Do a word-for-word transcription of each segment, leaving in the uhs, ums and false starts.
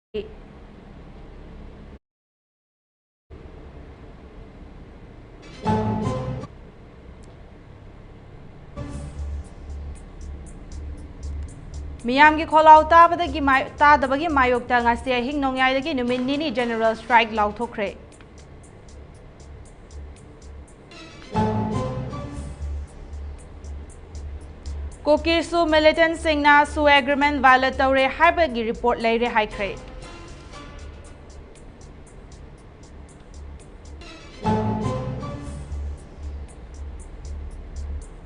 ꯃꯤꯌꯥꯝꯒꯤ ꯈꯣꯜꯂꯥꯎ ꯇꯥꯕꯗꯒꯤ ꯃꯥꯏ-, ꯇꯥꯗꯕꯒꯤ ꯃꯥꯌꯣꯛꯇ ꯉꯁꯤ ꯑꯍꯤꯡ ꯅꯣꯡꯌꯥꯏꯗꯒꯤ ꯅꯨꯃꯤꯠ ꯅꯤꯅꯤ general strike ꯂꯥꯎꯊꯣꯛꯈ꯭ꯔꯦ꯫ ꯀꯨꯀꯤꯁꯨ militantꯁꯤꯡꯅ SoO agreement violate ꯇꯧꯔꯦ ꯍꯥꯏꯕꯒꯤ report ꯂꯩꯔꯦ ꯍꯥꯏꯈ꯭ꯔꯦ꯫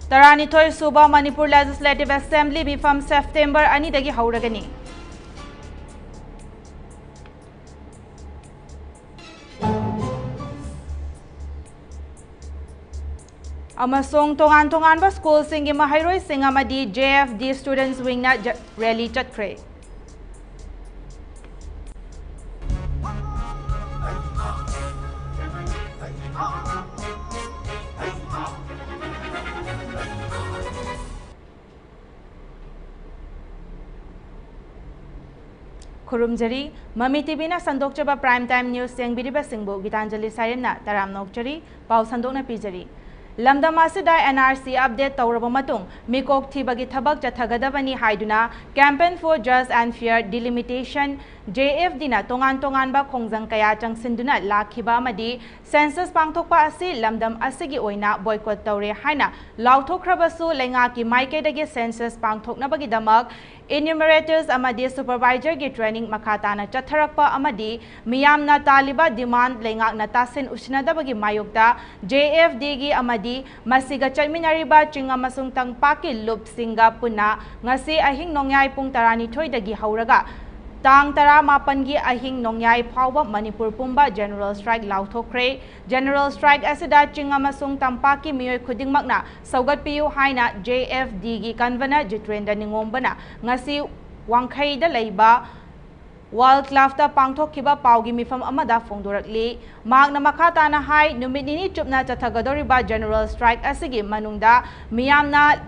ꯇꯔꯥꯅꯤꯊꯣꯏ ꯁꯨꯕ ꯃꯅꯤꯄꯨꯔ Legislative Assembly ꯃꯤꯐꯝ September ꯑꯅꯤꯗꯒꯤ ꯍꯧꯔꯒꯅꯤ꯫ ꯑꯃꯁꯨꯡ ꯇꯣꯉꯥꯟ ꯇꯣꯉꯥꯟꯕ schoolꯁꯤꯡꯒꯤ ꯃꯍꯩꯔꯣꯏꯁꯤꯡ ꯑꯃꯗꯤ J F D Students Wingꯅ ꯖ-, rally ꯆꯠꯈ꯭ꯔꯦ꯫ ꯈꯨꯔꯨꯝꯖꯔꯤ꯫ ꯃꯃꯤ TVꯅ ꯁꯟꯗꯣꯛꯆꯕ Prime Time News ꯌꯦꯡꯕꯤꯔꯤꯕꯁꯤꯡꯕꯨ ꯒꯤꯇꯥꯟꯖꯂꯤ ꯁꯥꯏꯔꯦꯝꯅ ꯇꯔꯥꯝꯅ ꯑꯣꯛꯆꯔꯤ꯫ ꯄꯥꯎ ꯁꯟꯗꯣꯛꯅ ꯄꯤꯖꯔꯤ꯫ ꯂꯝꯗꯝ ꯑꯁꯤꯗ N R C update ꯇꯧꯔꯕ ꯃꯇꯨꯡ ꯃꯤꯀꯣꯛ ꯊꯤꯕꯒꯤ ꯊꯕꯛ ꯆꯠꯊꯒꯗꯕꯅꯤ ꯍꯥꯏꯗꯨꯅ Campaign for Just and Fair Delimitation, J F Dꯅ ꯇꯣꯉꯥꯟ ꯇꯣꯉꯥꯟꯕ ꯈꯣꯡꯖꯪ ꯀꯌꯥ ꯆꯪꯁꯤꯟꯗꯨꯅ ꯂꯥꯛꯈꯤꯕ ꯑꯃꯗꯤ census ꯄꯥꯡꯊꯣꯛꯄ ꯑꯁꯤ ꯂꯝꯗꯝ ꯑꯁꯤꯒꯤ ꯑꯣꯏꯅ boycott ꯇꯧꯔꯦ ꯍꯥꯏꯅ ꯂꯥꯎꯊꯣꯛꯈ꯭ꯔꯕꯁꯨ, ꯂꯩꯉꯥꯛꯀꯤ ꯃꯥꯏꯀꯩꯗꯒꯤ census ꯄꯥꯡꯊꯣꯛꯅꯕꯒꯤꯗꯃꯛ enumerators ꯑꯃꯗꯤ supervisorꯒꯤ training ꯃꯈꯥ ꯇꯥꯅ ꯆꯠꯊꯔꯛꯄ ꯑꯃꯗꯤ ꯃꯤꯌꯥꯝꯅ ꯇꯥꯜꯂꯤꯕ demand ꯂꯩꯉꯥꯛꯅ ꯇꯥꯁꯤꯟ ꯎꯁꯤꯟꯅꯗꯕꯒꯤ ꯃꯥꯌꯣꯛꯇ J F Dꯒꯤ ꯑꯃꯗꯤ ꯃꯁꯤꯒ ꯆꯠꯃꯤꯟꯅꯔꯤꯕ ꯆꯤꯡ ꯑꯃꯁꯨꯡ ꯇꯝꯄꯥꯛꯀꯤ ꯂꯨꯞꯁꯤꯡꯒ ꯄꯨꯟꯅ ꯉꯁꯤ ꯑꯍꯤꯡ ꯅꯣꯡꯌꯥꯏ ꯄꯨꯡ ꯇꯔꯥꯅꯤꯊꯣꯏꯗꯒꯤ ꯍꯧꯔꯒ ꯇꯥꯡ ꯇꯔꯥꯃꯥꯄꯟꯒꯤ ꯑꯍꯤꯡ ꯅꯣꯡꯌꯥꯏ ꯐꯥꯎꯕ ꯃꯅꯤꯄꯨꯔ ꯄꯨꯝꯕ general strike ꯂꯥꯎꯊꯣꯛꯈ꯭ꯔꯦ꯫ General strike ꯑꯁꯤꯗ ꯆꯤꯡ ꯑꯃꯁꯨꯡ ꯇꯝꯄꯥꯛꯀꯤ ꯃꯤꯑꯣꯏ ꯈꯨꯗꯤꯡꯃꯛꯅ ꯁꯧꯒꯠꯄꯤꯌꯨ ꯍꯥꯏꯅ J F Dꯒꯤ convener ꯖꯤꯇꯦꯟꯗ꯭ꯔ ꯅꯤꯉꯣꯝꯕꯅ ꯉꯁꯤ ꯋꯥꯡꯈꯩꯗ ꯂꯩꯕ World Clubꯇ ꯄꯥꯡꯊꯣꯛꯈꯤꯕ ꯄꯥꯎꯒꯤ ꯃꯤꯐꯝ ꯑꯃꯗ ꯐꯣꯡꯗꯣꯔꯛꯂꯤ꯫ ꯃꯍꯥꯛꯅ ꯃꯈꯥ ꯇꯥꯅ ꯍꯥꯏ, ꯅꯨꯃꯤꯠ ꯅꯤꯅꯤ ꯆꯨꯞꯅ ꯆꯠꯊꯒꯗꯧꯔꯤꯕ general strike ꯑꯁꯤꯒꯤ ꯃꯅꯨꯡꯗ ꯃꯤꯌꯥꯝꯅ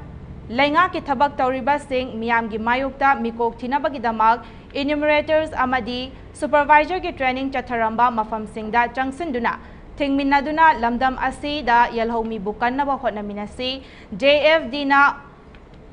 ꯂꯩꯉꯥꯛꯀꯤ ꯊꯕꯛ ꯇꯧꯔꯤꯕꯁꯤꯡ, ꯃꯤꯌꯥꯝꯒꯤ ꯃꯥꯌꯣꯛꯇ ꯃꯤꯀꯣꯛ ꯊꯤꯅꯕꯒꯤꯗꯃꯛ enumerators ꯑꯃꯗꯤ supervisorꯒꯤ training ꯆꯠꯊꯔꯝꯕ ꯃꯐꯝꯁꯤꯡꯗ ꯆꯪꯁꯤꯟꯗꯨꯅ ꯊꯤꯡꯃꯤꯟꯅꯗꯨꯅ ꯂꯝꯗꯝ ꯑꯁꯤꯗ ꯌꯦꯜꯍꯧꯃꯤꯕꯨ ꯀꯟꯅꯕ ꯍꯣꯠꯅꯃꯤꯟꯅꯁꯤ꯫ JFDꯅ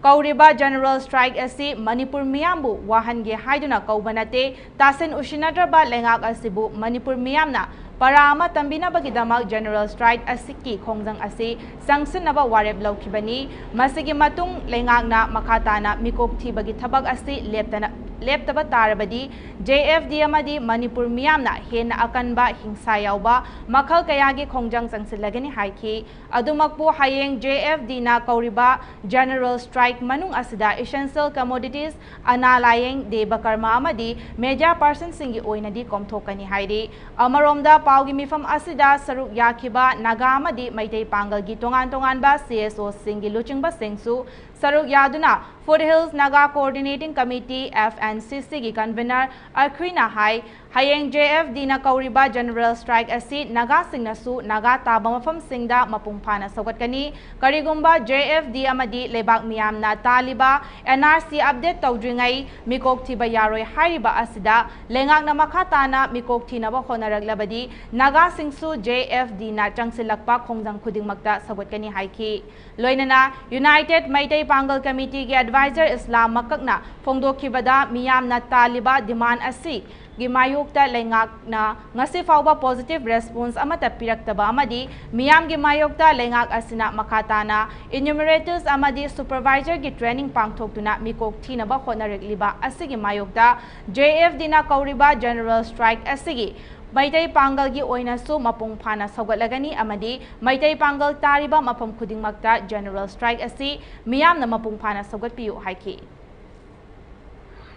ꯀꯧꯔꯤꯕ general strike ꯑꯁꯤ ꯃꯅꯤꯄꯨꯔ ꯃꯤꯌꯥꯝꯕꯨ ꯋꯥꯍꯟꯒꯦ ꯍꯥꯏꯗꯨꯅ ꯀꯧꯕ ꯅꯠꯇꯦ꯫ ꯇꯥꯁꯤꯟ ꯎꯁꯤꯟꯅꯗ꯭ꯔꯕ ꯂꯩꯉꯥꯛ ꯑꯁꯤꯕꯨ ꯃꯅꯤꯄꯨꯔ ꯃꯤꯌꯥꯝꯅ ꯄꯔꯥ ꯑꯃ ꯇꯝꯕꯤꯅꯕꯒꯤꯗꯃꯛ general strike ꯑꯁꯤꯒꯤ ꯈꯣꯡꯖꯪ ꯑꯁꯤ ꯆꯪꯁꯤꯟꯅꯕ ꯋꯥꯔꯦꯞ ꯂꯧꯈꯤꯕꯅꯤ꯫ ꯃꯁꯤꯒꯤ ꯃꯇꯨꯡ ꯂꯩꯉꯥꯛꯅ ꯃꯈꯥ ꯇꯥꯅ ꯃꯤꯀꯣꯛ ꯊꯤꯕꯒꯤ ꯊꯕꯛ ꯑꯁꯤ ꯂꯦꯞꯇꯅ, ꯂꯦꯞꯇꯕ ꯇꯥꯔꯕꯗꯤ JFD ꯑꯃꯗꯤ ꯃꯅꯤꯄꯨꯔ ꯃꯤꯌꯥꯝꯅ ꯍꯦꯟꯅ ꯑꯀꯟꯕ ꯍꯤꯡꯁꯥ ꯌꯥꯎꯕ ꯃꯈꯜ ꯀꯌꯥꯒꯤ ꯈꯣꯡꯖꯪ ꯆꯪꯁꯤꯜꯂꯒꯅꯤ ꯍꯥꯏꯈꯤ꯫ ꯑꯗꯨꯃꯛꯄꯨ ꯍꯌꯦꯡ JFDꯅ ꯀꯧꯔꯤꯕ general strike ꯃꯅꯨꯡ ꯑꯁꯤꯗ essential commodities, ꯑꯅꯥ ꯂꯥꯌꯦꯡ, ꯗꯦꯕ ꯀꯔꯃ ꯑꯃꯗꯤ media personꯁꯤꯡꯒꯤ ꯑꯣꯏꯅꯗꯤ ꯀꯣꯝꯊꯣꯛꯀꯅꯤ ꯍꯥꯏꯔꯤ꯫ ꯑꯃꯔꯣꯝꯗ ꯄꯥꯎꯒꯤ ꯃꯤꯐꯝ ꯑꯁꯤꯗ ꯁꯔꯨꯛ ꯌꯥꯈꯤꯕ ꯅꯥꯒꯥ ꯑꯃꯗꯤ ꯃꯩꯇꯩ ꯄꯥꯡꯒꯜꯒꯤ ꯇꯣꯉꯥꯟ ꯇꯣꯉꯥꯟꯕ CSOꯁꯤꯡꯒꯤ ꯂꯨꯆꯤꯡꯕꯁꯤꯡꯁꯨ ꯁꯔꯨꯛ ꯌꯥꯗꯨꯅ Foothills Naga Coordinating Committee, FNCCꯒꯤ convener ꯑꯈ꯭ꯔꯤꯅ ꯍꯥꯏ, ꯍꯌꯦꯡ JFDꯅ ꯀꯧꯔꯤꯕ general strike ꯑꯁꯤ ꯅꯥꯒꯥꯁꯤꯡꯅꯁꯨ ꯅꯥꯒꯥ ꯇꯥꯕ ꯃꯐꯝꯁꯤꯡꯗ ꯃꯄꯨꯡ ꯐꯥꯅ ꯁꯧꯒꯠꯀꯅꯤ꯫ ꯀꯔꯤꯒꯨꯝꯕ JFD ꯑꯃꯗꯤ ꯂꯩꯕꯥꯛ ꯃꯤꯌꯥꯝꯅ ꯇꯥꯜꯂꯤꯕ NRC update ꯇꯧꯗ꯭ꯔꯤꯉꯩ ꯃꯤꯀꯣꯛ ꯊꯤꯕ ꯌꯥꯔꯣꯏ ꯍꯥꯏꯔꯤꯕ ꯑꯁꯤꯗ ꯂꯩꯉꯥꯛꯅ ꯃꯈꯥ ꯇꯥꯅ ꯃꯤꯀꯣꯛ ꯊꯤꯅꯕ ꯍꯣꯠꯅꯔꯛꯂꯕꯗꯤ ꯅꯥꯒꯥꯁꯤꯡꯁꯨ JFDꯅ ꯆꯪꯁꯤꯜꯂꯛꯄ ꯈꯣꯡꯖꯪ ꯈꯨꯗꯤꯡꯃꯛꯇ ꯁꯧꯒꯠꯀꯅꯤ ꯍꯥꯏꯈꯤ꯫ ꯂꯣꯏꯅꯅ United ꯃꯩꯇꯩ ꯄꯥꯡꯒꯜ Committeeꯒꯤ advisor ꯏꯁꯂꯥꯝ ꯃꯀꯛꯅ ꯐꯣꯡꯗꯣꯛꯈꯤꯕꯗ ꯃꯤꯌꯥꯝꯅ ꯇꯥꯜꯂꯤꯕ demand ꯑꯁꯤꯒꯤ ꯃꯥꯌꯣꯛꯇ ꯂꯩꯉꯥꯛꯅ ꯉꯁꯤ ꯐꯥꯎꯕ positive response ꯑꯃꯠꯇ ꯄꯤꯔꯛꯇꯕ ꯑꯃꯗꯤ ꯃꯤꯌꯥꯝꯒꯤ ꯃꯥꯌꯣꯛꯇ ꯂꯩꯉꯥꯛ ꯑꯁꯤꯅ ꯃꯈꯥ ꯇꯥꯅ enumerators ꯑꯃꯗꯤ supervisorꯒꯤ training ꯄꯥꯡꯊꯣꯛꯇꯨꯅ ꯃꯤꯀꯣꯛ ꯊꯤꯅꯕ ꯍꯣꯠꯅꯔꯛꯂꯤꯕ ꯑꯁꯤꯒꯤ ꯃꯥꯌꯣꯛꯇ JFDꯅ ꯀꯧꯔꯤꯕ general strike ꯑꯁꯤꯒꯤ ꯃꯩꯇꯩ ꯄꯥꯡꯒꯜꯒꯤ ꯑꯣꯏꯅꯁꯨ ꯃꯄꯨꯡ ꯐꯥꯅ ꯁꯧꯒꯠꯂꯒꯅꯤ ꯑꯃꯗꯤ ꯃꯩꯇꯩ ꯄꯥꯡꯒꯜ ꯇꯥꯔꯤꯕ ꯃꯐꯝ ꯈꯨꯗꯤꯡꯃꯛꯇ general strike ꯑꯁꯤ ꯃꯤꯌꯥꯝꯅ ꯃꯄꯨꯡ ꯐꯥꯅ ꯁꯧꯒꯠꯄꯤꯌꯨ ꯍꯥꯏꯈꯤ꯫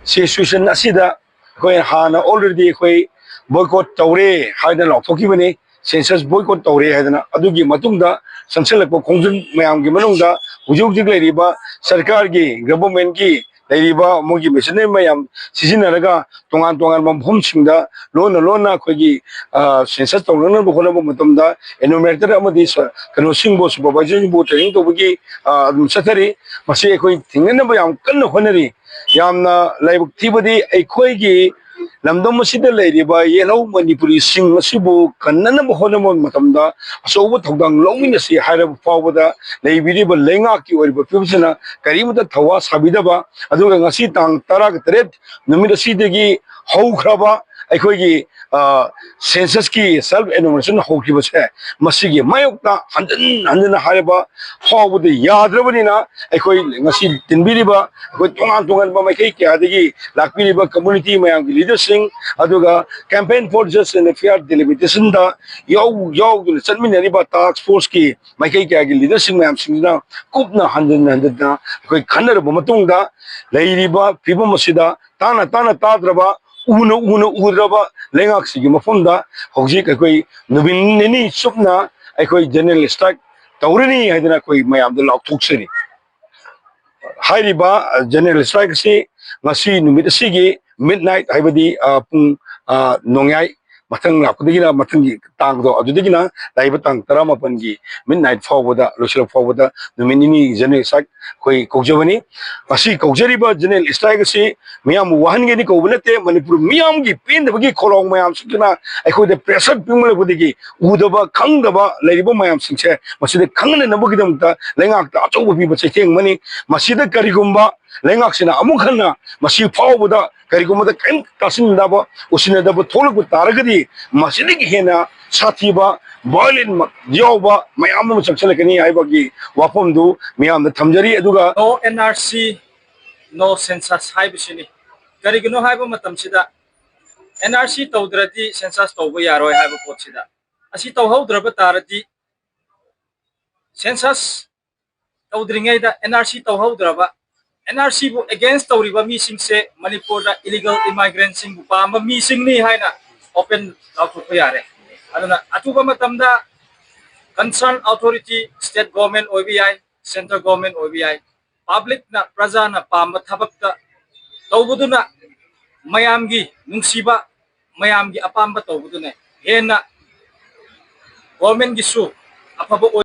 Situation ꯑꯁꯤꯗ ꯑꯩꯈꯣꯏ ꯍꯥꯟꯅ already ꯑꯩꯈꯣꯏ boycott ꯇꯧꯔꯦ ꯍꯥꯏꯗꯅ ꯂꯥꯎꯊꯣꯛꯈꯤꯕꯅꯤ꯫ Census boycott ꯇꯧꯔꯦ ꯍꯥꯏꯗꯅ꯫ ꯑꯗꯨꯒꯤ ꯃꯇꯨꯡꯗ ꯆꯪꯁꯤꯜꯂꯛꯄ ꯈꯣꯡꯖꯪ ꯃꯌꯥꯝꯒꯤ ꯃꯅꯨꯡꯗ ꯍꯧꯖꯤꯛ ꯍꯧꯖꯤꯛ ꯂꯩꯔꯤꯕ ꯁꯔꯀꯥꯔꯒꯤ, governmentꯀꯤ ꯂꯩꯔꯤꯕ ꯃꯣꯏꯒꯤ ꯃꯦꯆꯤꯟꯅꯔꯤ ꯃꯌꯥꯝ ꯁꯤꯖꯤꯟꯅꯔꯒ ꯇꯣꯉꯥꯟ ꯇꯣꯉꯥꯟꯕ ꯃꯐꯝꯁꯤꯡꯗ ꯂꯣꯟꯅ ꯂꯣꯟꯅ ꯑꯩꯈꯣꯏꯒꯤ ꯁꯦꯟꯁꯁ ꯇꯧꯅꯅꯕ ꯍꯣꯠꯅꯕ ꯃꯇꯝꯗ ꯏꯅꯣꯃꯦꯔꯦꯇꯔ ꯑꯃꯗꯤ ꯀꯩꯅꯣꯁꯤꯡꯕꯨ, ꯁꯨꯄꯔꯚꯥꯏꯖꯔꯁꯤꯡꯕꯨ ꯇ꯭ꯔꯦꯅꯤꯡ ꯇꯧꯕꯒꯤ ꯑꯗꯨꯝ ꯆꯠꯊꯔꯤ꯫ ꯃꯁꯤ ꯑꯩꯈꯣꯏ ꯊꯤꯡꯅꯅꯕ ꯌꯥꯝ ꯀꯟꯅ ꯍꯣꯠꯅꯔꯤ꯫ ꯌꯥꯝꯅ ꯂꯥꯏꯕꯛ ꯊꯤꯕꯗꯤ ꯑꯩꯈꯣꯏꯒꯤ ꯂꯝꯗꯝ ꯑꯁꯤꯗ ꯂꯩꯔꯤꯕ ꯌꯦꯜꯍꯧ ꯃꯅꯤꯄꯨꯔꯤꯁꯤꯡ ꯑꯁꯤꯕꯨ ꯀꯟꯅꯅꯕ ꯍꯣꯠꯅꯕ ꯃꯇꯝꯗ ꯑꯆꯧꯕ ꯊꯧꯗꯥꯡ ꯂꯧꯃꯤꯟꯅꯁꯤ ꯍꯥꯏꯔꯕ ꯐꯥꯎꯕꯗ ꯂꯩꯕꯤꯔꯤꯕ ꯂꯩꯉꯥꯛꯀꯤ ꯑꯣꯏꯔꯤꯕ ꯐꯤꯕꯝꯁꯤꯅ ꯀꯔꯤꯃꯠꯇ ꯊꯧꯋꯥ ꯁꯥꯕꯤꯗꯕ꯫ ꯑꯗꯨꯒ ꯉꯁꯤ ꯇꯥꯡ ꯇꯔꯥꯒ ꯇꯔꯦꯠ ꯅꯨꯃꯤꯠ ꯑꯁꯤꯗꯒꯤ ꯍꯧꯈ꯭ꯔꯕ ꯑꯩꯈꯣꯏꯒꯤ ꯁꯦꯟꯁꯁꯀꯤ ꯁꯦꯜꯐ ꯑꯦꯅꯨꯃꯔꯦꯁꯟ ꯍꯧꯈꯤꯕꯁꯦ, ꯃꯁꯤꯒꯤ ꯃꯥꯌꯣꯛꯇ ꯍꯟꯖꯤꯟ ꯍꯟꯖꯤꯟꯅ ꯍꯥꯏꯔꯕ ꯐꯥꯎꯕꯗ ꯌꯥꯗ꯭ꯔꯕꯅꯤꯅ, ꯑꯩꯈꯣꯏ ꯉꯁꯤ ꯇꯤꯟꯕꯤꯔꯤꯕ ꯑꯩꯈꯣꯏ ꯇꯣꯉꯥꯟ ꯇꯣꯉꯥꯟꯕ ꯃꯥꯏꯀꯩ ꯀꯌꯥꯗꯒꯤ ꯂꯥꯛꯄꯤꯔꯤꯕ ꯀꯝꯃꯨꯅꯤꯇꯤ ꯃꯌꯥꯝꯒꯤ ꯂꯤꯗꯔꯁꯤꯡ, ꯑꯗꯨꯒ Campaign for Just and Fair Delimitation ꯗ ꯌꯥꯎ-, ꯌꯥꯎꯗꯨꯅ ꯆꯠꯃꯤꯟꯅꯔꯤꯕ ꯇꯥꯛꯁ ꯐꯣꯔꯁꯀꯤ ꯃꯥꯏꯀꯩ ꯀꯌꯥꯒꯤ ꯂꯤꯗꯔꯁꯤꯡ ꯃꯌꯥꯝꯁꯤꯡꯁꯤꯅ ꯀꯨꯞꯅ ꯍꯟꯖꯤꯟ ꯍꯟꯖꯤꯟꯅ ꯑꯩꯈꯣꯏ ꯈꯟꯅꯔꯕ ꯃꯇꯨꯡꯗ, ꯂꯩꯔꯤꯕ ꯐꯤꯕꯝ ꯑꯁꯤꯗ ꯇꯥꯅ ꯇꯥꯅ ꯇꯥꯗ꯭ꯔꯕ, ꯎꯅ ꯎꯅ ꯎꯗ꯭ꯔꯕ ꯂꯩꯉꯥꯛꯁꯤꯒꯤ ꯃꯐꯝꯗ ꯍꯧꯖꯤꯛ ꯑꯩꯈꯣꯏ ꯅꯨꯃꯤꯠ ꯅꯤꯅꯤ ꯆꯨꯞꯅ ꯑꯩꯈꯣꯏ ꯖꯦꯅꯔꯦꯜ ꯁ꯭ꯇ꯭ꯔꯥꯏꯛ ꯇꯧꯔꯅꯤ ꯍꯥꯏꯗꯅ ꯑꯩꯈꯣꯏ ꯃꯌꯥꯝꯗ ꯂꯥꯎꯊꯣꯛꯆꯔꯤ꯫ ꯍꯥꯏꯔꯤꯕ ꯖꯦꯅꯔꯦꯜ ꯁ꯭ꯇ꯭ꯔꯥꯏꯛ ꯑꯁꯤ ꯉꯁꯤ ꯅꯨꯃꯤꯠ ꯑꯁꯤꯒꯤ ꯃꯤꯗ ꯅꯥꯏꯠ, ꯍꯥꯏꯕꯗꯤ, ꯑ, ꯄꯨꯡ, ꯑ, ꯅꯣꯡꯌꯥꯏ ꯃꯊꯪ ꯂꯥꯛꯄꯗꯒꯤꯅ ꯃꯊꯪꯒꯤ ꯇꯥꯡꯗꯣ, ꯑꯗꯨꯗꯒꯤꯅ ꯂꯥꯛꯏꯕ ꯇꯥꯡ ꯇꯔꯥꯃꯥꯄꯟꯒꯤ ꯃꯤꯗ ꯅꯥꯏꯠ ꯐꯥꯎꯕꯗ, ꯂꯣꯏꯁꯤꯜꯂꯛ ꯐꯥꯎꯕꯗ ꯅꯨꯃꯤꯠ ꯅꯤꯅꯤ ꯖꯦꯅꯔꯦꯜ ꯁ꯭ꯇ꯭ꯔꯥꯏꯛ ꯑꯩꯈꯣꯏ ꯀꯧꯖꯕꯅꯤ꯫ ꯉꯁꯤ ꯀꯧꯖꯔꯤꯕ ꯖꯦꯅꯔꯦꯜ ꯁ꯭ꯇ꯭ꯔꯥꯏꯛ ꯑꯁꯤ ꯃꯤꯌꯥꯝꯕꯨ ꯋꯥꯍꯟꯒꯦꯅ ꯀꯧꯕ ꯅꯠꯇꯦ꯫ ꯃꯅꯤꯄꯨꯔ ꯃꯤꯌꯥꯝꯒꯤ ꯄꯦꯟꯗꯕꯒꯤ ꯈꯧꯔꯥꯡ ꯃꯌꯥꯝꯁꯤꯡꯁꯤꯅ ꯑꯩꯈꯣꯏꯗ ꯄ꯭ꯔꯦꯁꯔ ꯄꯤꯃꯜꯂꯛꯄꯗꯒꯤ ꯎꯗꯕ ꯈꯪꯗꯕ ꯂꯩꯔꯤꯕ ꯃꯌꯥꯝꯁꯤꯡꯁꯦ ꯃꯁꯤꯗ ꯈꯪꯍꯟꯅꯅꯕꯒꯤꯗꯃꯛꯇ ꯂꯩꯉꯥꯛꯇ ꯑꯆꯧꯕ ꯄꯤꯕ ꯆꯩꯊꯦꯡ ꯑꯃꯅꯤ꯫ ꯃꯁꯤꯗ ꯀꯔꯤꯒꯨꯝꯕ ꯂꯩꯉꯥꯛꯁꯤꯅ ꯑꯃꯨꯛ ꯍꯟꯅ ꯃꯁꯤ ꯐꯥꯎꯕꯗ ꯀꯔꯤꯒꯨꯝꯕꯗ ꯀꯔꯤꯝ ꯇꯥꯁꯤꯟꯅꯗꯕ, ꯎꯁꯤꯟꯅꯗꯕ ꯊꯣꯛꯂꯛꯄ ꯇꯥꯔꯒꯗꯤ, ꯃꯁꯤꯗꯒꯤ ꯍꯦꯟꯅ ꯁꯥꯊꯤꯕ, ꯚꯥꯏꯑꯣꯂꯦꯟ ꯌꯥꯎꯕ ꯃꯌꯥꯝ ꯑꯃ ꯆꯪꯁꯤꯜꯂꯛꯀꯅꯤ ꯍꯥꯏꯕꯒꯤ ꯋꯥꯐꯝꯗꯨ ꯃꯤꯌꯥꯝꯗ ꯊꯝꯖꯔꯤ꯫ ꯑꯗꯨꯒ No N R C, no census ꯍꯥꯏꯕꯁꯤꯅꯤ꯫ ꯀꯔꯤꯒꯤꯅꯣ ꯍꯥꯏꯕ ꯃꯇꯝꯁꯤꯗ, N R C ꯇꯧꯗ꯭ꯔꯗꯤ census ꯇꯧꯕ ꯌꯥꯔꯣꯏ ꯍꯥꯏꯕ ꯄꯣꯠꯁꯤꯗ, ꯑꯁꯤ ꯇꯧꯍꯧꯗ꯭ꯔꯕ ꯇꯥꯔꯗꯤ, census ꯇꯧꯗ꯭ꯔꯤꯉꯩꯗ N R C ꯇꯧꯍꯧꯗ꯭ꯔꯕ, N R C ꯕꯨ against ꯇꯧꯔꯤꯕ ꯃꯤꯁꯤꯡꯁꯦ ꯃꯅꯤꯄꯨꯔꯗ illegal immigrant ꯁꯤꯡꯕꯨ ꯄꯥꯝꯕ ꯃꯤꯁꯤꯡꯅꯤ ꯍꯥꯏꯅ open ꯂꯥꯎꯊꯣꯛꯄ ꯌꯥꯔꯦ꯫ ꯑꯗꯨꯅ ꯑꯊꯨꯕ ꯃꯇꯝꯗ concern authority, state government ꯑꯣꯏꯕ ꯌꯥꯏ, central government ꯑꯣꯏꯕ ꯌꯥꯏ, ꯄꯕ꯭ꯂꯤꯛꯅ, ꯄ꯭ꯔꯖꯥꯅ ꯄꯥꯝꯕ ꯊꯕꯛꯇ ꯇꯧꯕꯗꯨꯅ, ꯃꯌꯥꯝꯒꯤ ꯅꯨꯡꯁꯤꯕ, ꯃꯌꯥꯝꯒꯤ ꯑꯄꯥꯝꯕ ꯇꯧꯕꯗꯨꯅ ꯍꯦꯟꯅ ꯒꯣꯔꯃꯦꯟꯒꯤꯁꯨ ꯑꯐꯕ ꯑꯣꯏ꯫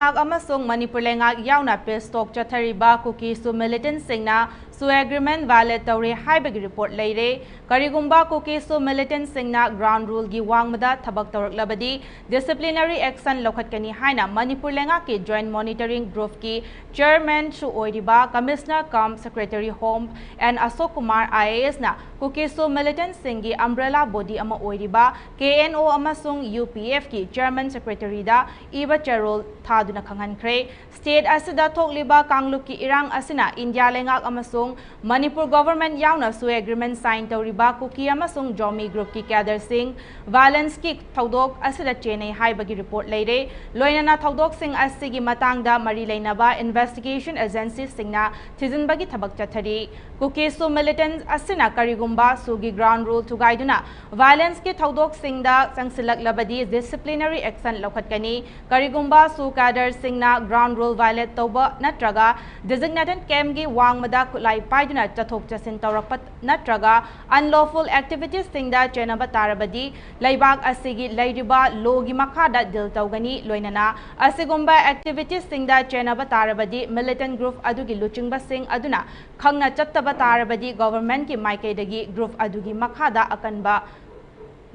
ꯑꯃꯁꯨꯡ ꯃꯅꯤꯄꯨꯔ ꯂꯩꯉꯥꯛ ꯌꯥꯎꯅ peace talk ꯆꯠꯊꯔꯤꯕ ꯀꯨꯀꯤꯁꯨ militantꯁꯤꯡꯅ ꯁꯨ ꯑꯦꯒ꯭ꯔꯤꯃꯦꯟ violate ꯇꯧꯔꯦ ꯍꯥꯏꯕꯒꯤ ꯔꯤꯄꯣꯔꯠ ꯂꯩꯔꯦ꯫ ꯀꯔꯤꯒꯨꯝꯕ ꯀꯨꯀꯤꯁꯨ militantꯁꯤꯡꯅ ground ruleꯒꯤ ꯋꯥꯡꯃꯗ ꯊꯕꯛ ꯇꯧꯔꯛꯂꯕꯗꯤ disciplinary action ꯂꯧꯈꯠꯀꯅꯤ ꯍꯥꯏꯅ ꯃꯅꯤꯄꯨꯔ ꯂꯩꯉꯥꯛꯀꯤ Joint Monitoring Groupꯀꯤ chairmanꯁꯨ ꯑꯣꯏꯔꯤꯕ Commissioner cum Secretary Home N Ashok Kumar I A Sꯅ ꯀꯨꯀꯤꯁꯨ militantꯁꯤꯡꯒꯤ umbrella body ꯑꯃ ꯑꯣꯏꯔꯤꯕ K N O ꯑꯃꯁꯨꯡ U P Fꯀꯤ chairman secretaryꯗ ꯏꯕ ꯆꯦꯔꯣꯜ ꯊꯥꯗꯨꯅ ꯈꯪꯍꯟꯈ꯭ꯔꯦ꯫ State ꯑꯁꯤꯗ ꯊꯣꯛꯂꯤꯕ ꯀꯥꯡꯂꯨꯞꯀꯤ ꯏꯔꯥꯡ ꯑꯁꯤꯅ ꯏꯟꯗꯤꯌꯥ ꯂꯩꯉꯥꯛ ꯑꯃꯁꯨꯡ ꯃꯅꯤꯄꯨꯔ government ꯌꯥꯎꯅ ꯁꯨ ꯑꯦꯒ꯭ꯔꯤꯃꯦꯟ sign ꯇꯧꯔꯤꯕ ꯀꯨꯀꯤ ꯑꯃꯁꯨꯡ ꯖꯣꯃꯤ groupꯀꯤ cadreꯁꯤꯡ violenceꯀꯤ ꯊꯧꯗꯣꯛ ꯑꯁꯤꯗ ꯆꯦꯟꯅꯩ ꯍꯥꯏꯕꯒꯤ ꯔꯤꯄꯣꯔꯠ ꯂꯩꯔꯦ꯫ ꯂꯣꯏꯅꯅ ꯊꯧꯗꯣꯛꯁꯤꯡ ꯑꯁꯤꯒꯤ ꯃꯇꯥꯡꯗ ꯃꯔꯤ ꯂꯩꯅꯕ investigation agencyꯁꯤꯡꯅ ꯊꯤꯖꯤꯟꯕꯒꯤ ꯊꯕꯛ ꯆꯠꯊꯔꯤ꯫ ꯀꯨꯀꯤꯁꯨ militant ꯑꯁꯤꯅ ꯀꯔꯤꯒꯨꯝꯕ ꯁꯨꯒꯤ ground rule ꯊꯨꯒꯥꯏꯗꯨꯅ violenceꯀꯤ ꯊꯧꯗꯣꯛꯁꯤꯡꯗ ꯆꯪꯁꯤꯜꯂꯛꯂꯕꯗꯤ disciplinary action ꯂꯧꯈꯠꯀꯅꯤ꯫ ꯀꯔꯤꯒꯨꯝꯕ ꯁꯨ cadreꯁꯤꯡꯅ ground rule violate ꯇꯧꯕ ꯅꯠꯇ꯭ꯔꯒ designated campꯀꯤ ꯋꯥꯡꯃꯗ ꯈꯨꯠꯂꯥꯏ ꯄꯥꯏꯗꯨꯅ ꯆꯠꯊꯣꯛ ꯆꯠꯁꯤꯟ ꯇꯧꯔꯛꯄ ꯅꯠꯇ꯭ꯔꯒ unlawful activitiesꯁꯤꯡꯗ ꯆꯦꯟꯅꯕ ꯇꯥꯔꯕꯗꯤ ꯂꯩꯕꯥꯛ ꯑꯁꯤꯒꯤ ꯂꯩꯔꯤꯕ lawꯒꯤ ꯃꯈꯥꯗ deal ꯇꯧꯒꯅꯤ꯫ ꯂꯣꯏꯅꯅ ꯑꯁꯤꯒꯨꯝꯕ activitiesꯁꯤꯡꯗ ꯆꯦꯟꯅꯕ ꯇꯥꯔꯕꯗꯤ militant group ꯑꯗꯨꯒꯤ ꯂꯨꯆꯤꯡꯕꯁꯤꯡ ꯑꯗꯨꯅ ꯈꯪꯅ ꯆꯠꯇꯕ ꯇꯥꯔꯕꯗꯤ governmentꯀꯤ ꯃꯥꯏꯀꯩꯗꯒꯤ group ꯑꯗꯨꯒꯤ ꯃꯈꯥꯗ ꯑꯀꯟꯕ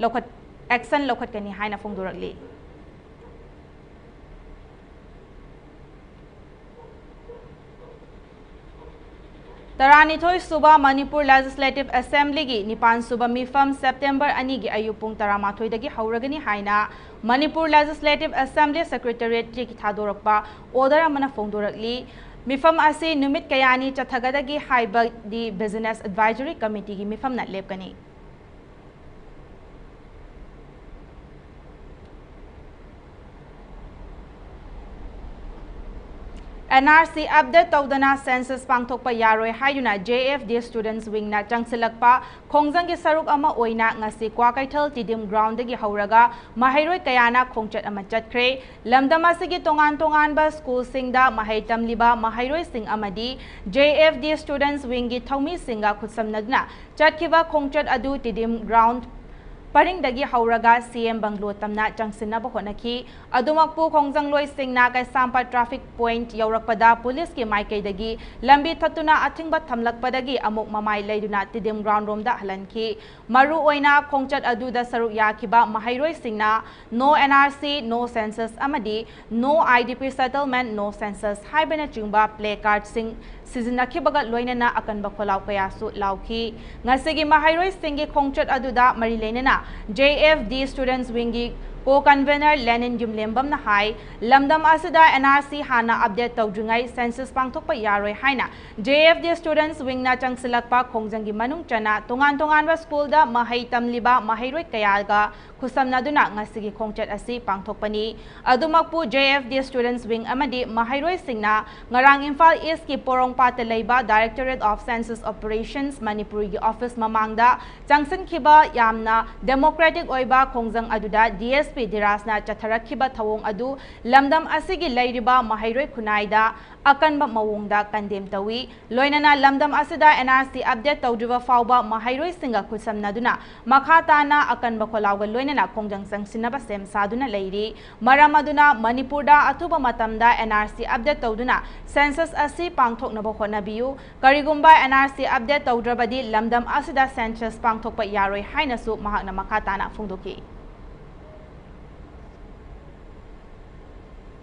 ꯂꯧꯈꯠ-, action ꯂꯧꯈꯠꯀꯅꯤ ꯍꯥꯏꯅ ꯐꯣꯡꯗꯣꯔꯛꯂꯤ꯫ ꯇꯔꯥꯅꯤꯊꯣꯏ ꯁꯨꯕ ꯃꯅꯤꯄꯨꯔ Legislative Assemblyꯒꯤ ꯅꯤꯄꯥꯟ ꯁꯨꯕ ꯃꯤꯐꯝ September ꯑꯅꯤꯒꯤ ꯑꯌꯨꯛ ꯄꯨꯡ ꯇꯔꯥꯃꯥꯊꯣꯏꯗꯒꯤ ꯍꯧꯔꯒꯅꯤ ꯍꯥꯏꯅ ꯃꯅꯤꯄꯨꯔ Legislative Assembly Secretariatꯀꯤ ꯊꯥꯗꯣꯔꯛꯄ order ꯑꯃꯅ ꯐꯣꯡꯗꯣꯔꯛꯂꯤ꯫ ꯃꯤꯐꯝ ꯑꯁꯤ ꯅꯨꯃꯤꯠ ꯀꯌꯥꯅꯤ ꯆꯠꯊꯒꯗꯒꯦ ꯍꯥꯏꯕꯗꯤ Business Advisory Committeeꯒꯤ ꯃꯤꯐꯝꯅ ꯂꯦꯞꯀꯅꯤ꯫ ꯑꯦꯟ ꯑꯥꯔ ꯁꯤ ꯑꯞꯗꯦꯠ ꯇꯧꯗꯅ ꯁꯦꯟꯁꯁ ꯄꯥꯡꯊꯣꯛꯄ ꯌꯥꯔꯣꯏ ꯍꯥꯏꯗꯨꯅ ꯖꯦ ꯑꯦꯐ ꯗꯤ ꯁ꯭ꯇꯨꯗꯦꯟꯠꯁ ꯋꯤꯡꯅ ꯆꯪꯁꯤꯜꯂꯛꯄ ꯈꯣꯡꯖꯪꯒꯤ ꯁꯔꯨꯛ ꯑꯃ ꯑꯣꯏꯅ ꯉꯁꯤ ꯀ꯭ꯋꯥꯀꯩꯊꯦꯜ ꯇꯤꯗꯤꯝ ꯒ꯭ꯔꯥꯎꯟꯗꯒꯤ ꯍꯧꯔꯒ ꯃꯍꯩꯔꯣꯏ ꯀꯌꯥꯅ ꯈꯣꯡꯆꯠ ꯑꯃ ꯆꯠꯈ꯭ꯔꯦ꯫ ꯂꯝꯗꯝ ꯑꯁꯤꯒꯤ ꯇꯣꯉꯥꯟ ꯇꯣꯉꯥꯟꯕ ꯁ꯭ꯀꯨꯜꯁꯤꯡꯗ ꯃꯍꯩ ꯇꯝꯂꯤꯕ ꯃꯍꯩꯔꯣꯏꯁꯤꯡ ꯑꯃꯗꯤ ꯖꯦ ꯑꯦꯐ ꯗꯤ ꯁ꯭ꯇꯨꯗꯦꯟꯠꯁ ꯋꯤꯡꯒꯤ ꯊꯧꯃꯤꯁꯤꯡꯒ ꯈꯨꯠꯁꯝꯅꯗꯨꯅ ꯆꯠꯈꯤꯕ ꯈꯣꯡꯆꯠ ꯑꯗꯨ ꯇꯤꯗꯤꯝ ꯒ꯭ꯔꯥꯎꯟ ꯄꯔꯤꯡꯗꯒꯤ ꯍꯧꯔꯒ ꯁꯤ ꯑꯦꯝ ꯕꯪꯒ꯭ꯂꯣ ꯇꯝꯅ ꯆꯪꯁꯤꯟꯅꯕ ꯍꯣꯠꯅꯈꯤ꯫ ꯑꯗꯨꯃꯛꯄꯨ ꯈꯣꯡꯖꯪꯂꯣꯏꯁꯤꯡꯅ ꯀꯩꯁꯥꯝꯄꯥꯠ ꯇ꯭ꯔꯥꯐꯤꯛ ꯄꯣꯏꯟꯠ ꯌꯧꯔꯛꯄꯗ ꯄꯨꯂꯤꯁꯀꯤ ꯃꯥꯏꯀꯩꯗꯒꯤ ꯂꯝꯕꯤ ꯊꯠꯇꯨꯅ ꯑꯊꯤꯡꯕ ꯊꯝꯂꯛꯄꯗꯒꯤ ꯑꯃꯨꯛ ꯃꯃꯥꯏ ꯂꯩꯗꯨꯅ ꯇꯤꯗꯤꯝ ꯒ꯭ꯔꯥꯎꯟ ꯔꯣꯝꯗ ꯍꯜꯍꯟꯈꯤ꯫ ꯃꯔꯨꯑꯣꯏꯅ ꯈꯣꯡꯆꯠ ꯑꯗꯨꯗ ꯁꯔꯨꯛ ꯌꯥꯈꯤꯕ ꯃꯍꯩꯔꯣꯏꯁꯤꯡꯅ "No N R C, No Census" ꯑꯃꯗꯤ "No I D P Settlement, No Census" ꯍꯥꯏꯕꯅꯆꯤꯡꯕ ꯄ꯭ꯂꯦ ꯀꯥꯔꯗꯁꯤꯡ ꯁꯤꯖꯤꯟꯅꯈꯤꯕꯒ ꯂꯣꯏꯅꯅ ꯑꯀꯟꯕ ꯈꯣꯜꯂꯥꯎ ꯀꯌꯥꯁꯨ ꯂꯥꯎꯈꯤ꯫ ꯉꯁꯤꯒꯤ ꯃꯍꯩꯔꯣꯏꯁꯤꯡꯒꯤ ꯈꯣꯡꯆꯠ ꯑꯗꯨꯗ ꯃꯔꯤ ꯂꯩꯅꯅ ꯖꯦ ꯑꯦꯐ ꯗꯤ ꯁ꯭ꯇꯨꯗꯦꯟꯠꯁ ꯋꯤꯡꯒꯤ ꯀꯣ ꯀꯟꯚꯦꯅꯔ ꯂꯦꯅꯤꯟ ꯌꯨꯝꯂꯦꯝꯕꯝꯅ ꯍꯥꯏ, ꯂꯝꯗꯝ ꯑꯁꯤꯗ ꯑꯦꯟ ꯑꯥꯔ ꯁꯤ ꯍꯥꯟꯅ ꯑꯞꯗꯦꯠ ꯇꯧꯗ꯭ꯔꯤꯉꯩ ꯁꯦꯟꯁꯁ ꯄꯥꯡꯊꯣꯛꯄ ꯌꯥꯔꯣꯏ ꯍꯥꯏꯅ ꯖꯦ ꯑꯦꯐ ꯗꯤ ꯁ꯭ꯇꯨꯗꯦꯟꯠꯁ ꯋꯤꯡꯅ ꯆꯪꯁꯤꯜꯂꯛꯄ ꯈꯣꯡꯖꯪꯒꯤ ꯃꯅꯨꯡ ꯆꯟꯅ ꯇꯣꯉꯥꯟ ꯇꯣꯉꯥꯟꯕ ꯁ꯭ꯀꯨꯜꯗ ꯃꯍꯩ ꯇꯝꯂꯤꯕ ꯃꯍꯩꯔꯣꯏ ꯀꯌꯥꯒ ꯈꯨꯠꯁꯝꯅꯗꯨꯅ ꯉꯁꯤꯒꯤ ꯈꯣꯡꯆꯠ ꯑꯁꯤ ꯄꯥꯡꯊꯣꯛꯄꯅꯤ꯫ ꯑꯗꯨꯃꯛꯄꯨ ꯖꯦ ꯑꯦꯐ ꯗꯤ ꯁ꯭ꯇꯨꯗꯦꯟꯠꯁ ꯋꯤꯡ ꯑꯃꯗꯤ ꯃꯍꯩꯔꯣꯏꯁꯤꯡꯅ ꯉꯔꯥꯡ ꯏꯝꯐꯥꯜ ꯏꯁ꯭ꯠꯀꯤ ꯄꯣꯔꯣꯝꯄꯥꯠꯇ ꯂꯩꯕ Directorate of Census Operations ꯃꯅꯤꯄꯨꯔꯒꯤ ꯑꯣꯐꯤꯁ ꯃꯃꯥꯡꯗ ꯆꯪꯁꯤꯟꯈꯤꯕ ꯌꯥꯝꯅ ꯗꯦꯃꯣꯀ꯭ꯔꯦꯇꯤꯛ ꯑꯣꯏꯕ ꯈꯣꯡꯖꯪ ꯑꯗꯨꯗ ꯗꯤ ꯑꯦꯁ ꯄꯤ ꯙꯤꯔꯥꯖꯅ ꯆꯠꯊꯔꯛꯈꯤꯕ ꯊꯧꯑꯣꯡ ꯑꯗꯨ ꯂꯝꯗꯝ ꯑꯁꯤꯒꯤ ꯂꯩꯔꯤꯕ ꯃꯍꯩꯔꯣꯏ ꯈꯨꯟꯅꯥꯏꯗ ꯑꯀꯟꯕ ꯃꯑꯣꯡꯗ ꯀꯟꯗꯦꯝ ꯇꯧꯏ꯫ ꯂꯣꯏꯅꯅ ꯂꯝꯗꯝ ꯑꯁꯤꯗ ꯑꯦꯟ ꯑꯥꯔ ꯁꯤ ꯑꯞꯗꯦꯠ ꯇꯧꯗ꯭ꯔꯤꯕ ꯐꯥꯎꯕ ꯃꯍꯩꯔꯣꯏꯁꯤꯡꯒ ꯈꯨꯠꯁꯝꯅꯗꯨꯅ ꯃꯈꯥ ꯇꯥꯅ ꯑꯀꯟꯕ ꯈꯣꯜꯂꯥꯎꯒ ꯂꯣꯏꯅꯅ ꯈꯣꯡꯖꯪ ꯆꯪꯁꯤꯟꯅꯕ ꯁꯦꯝ ꯁꯥꯗꯨꯅ ꯂꯩꯔꯤ꯫ ꯃꯔꯝ ꯑꯗꯨꯅ ꯃꯅꯤꯄꯨꯔꯗ ꯑꯊꯨꯕ ꯃꯇꯝꯗ ꯑꯦꯟ ꯑꯥꯔ ꯁꯤ ꯑꯞꯗꯦꯠ ꯇꯧꯗꯨꯅ ꯁꯦꯟꯁꯁ ꯑꯁꯤ ꯄꯥꯡꯊꯣꯛꯅꯕ ꯍꯣꯠꯅꯕꯤꯌꯨ꯫ ꯀꯔꯤꯒꯨꯝꯕ ꯑꯦꯟ ꯑꯥꯔ ꯁꯤ ꯑꯞꯗꯦꯠ ꯇꯧꯗ꯭ꯔꯕꯗꯤ ꯂꯝꯗꯝ ꯑꯁꯤꯗ ꯁꯦꯟꯁꯁ ꯄꯥꯡꯊꯣꯛꯄ ꯌꯥꯔꯣꯏ ꯍꯥꯏꯅꯁꯨ ꯃꯍꯥꯛꯅ ꯃꯈꯥ ꯇꯥꯅ ꯐꯣꯡꯗꯣꯛꯈꯤ꯫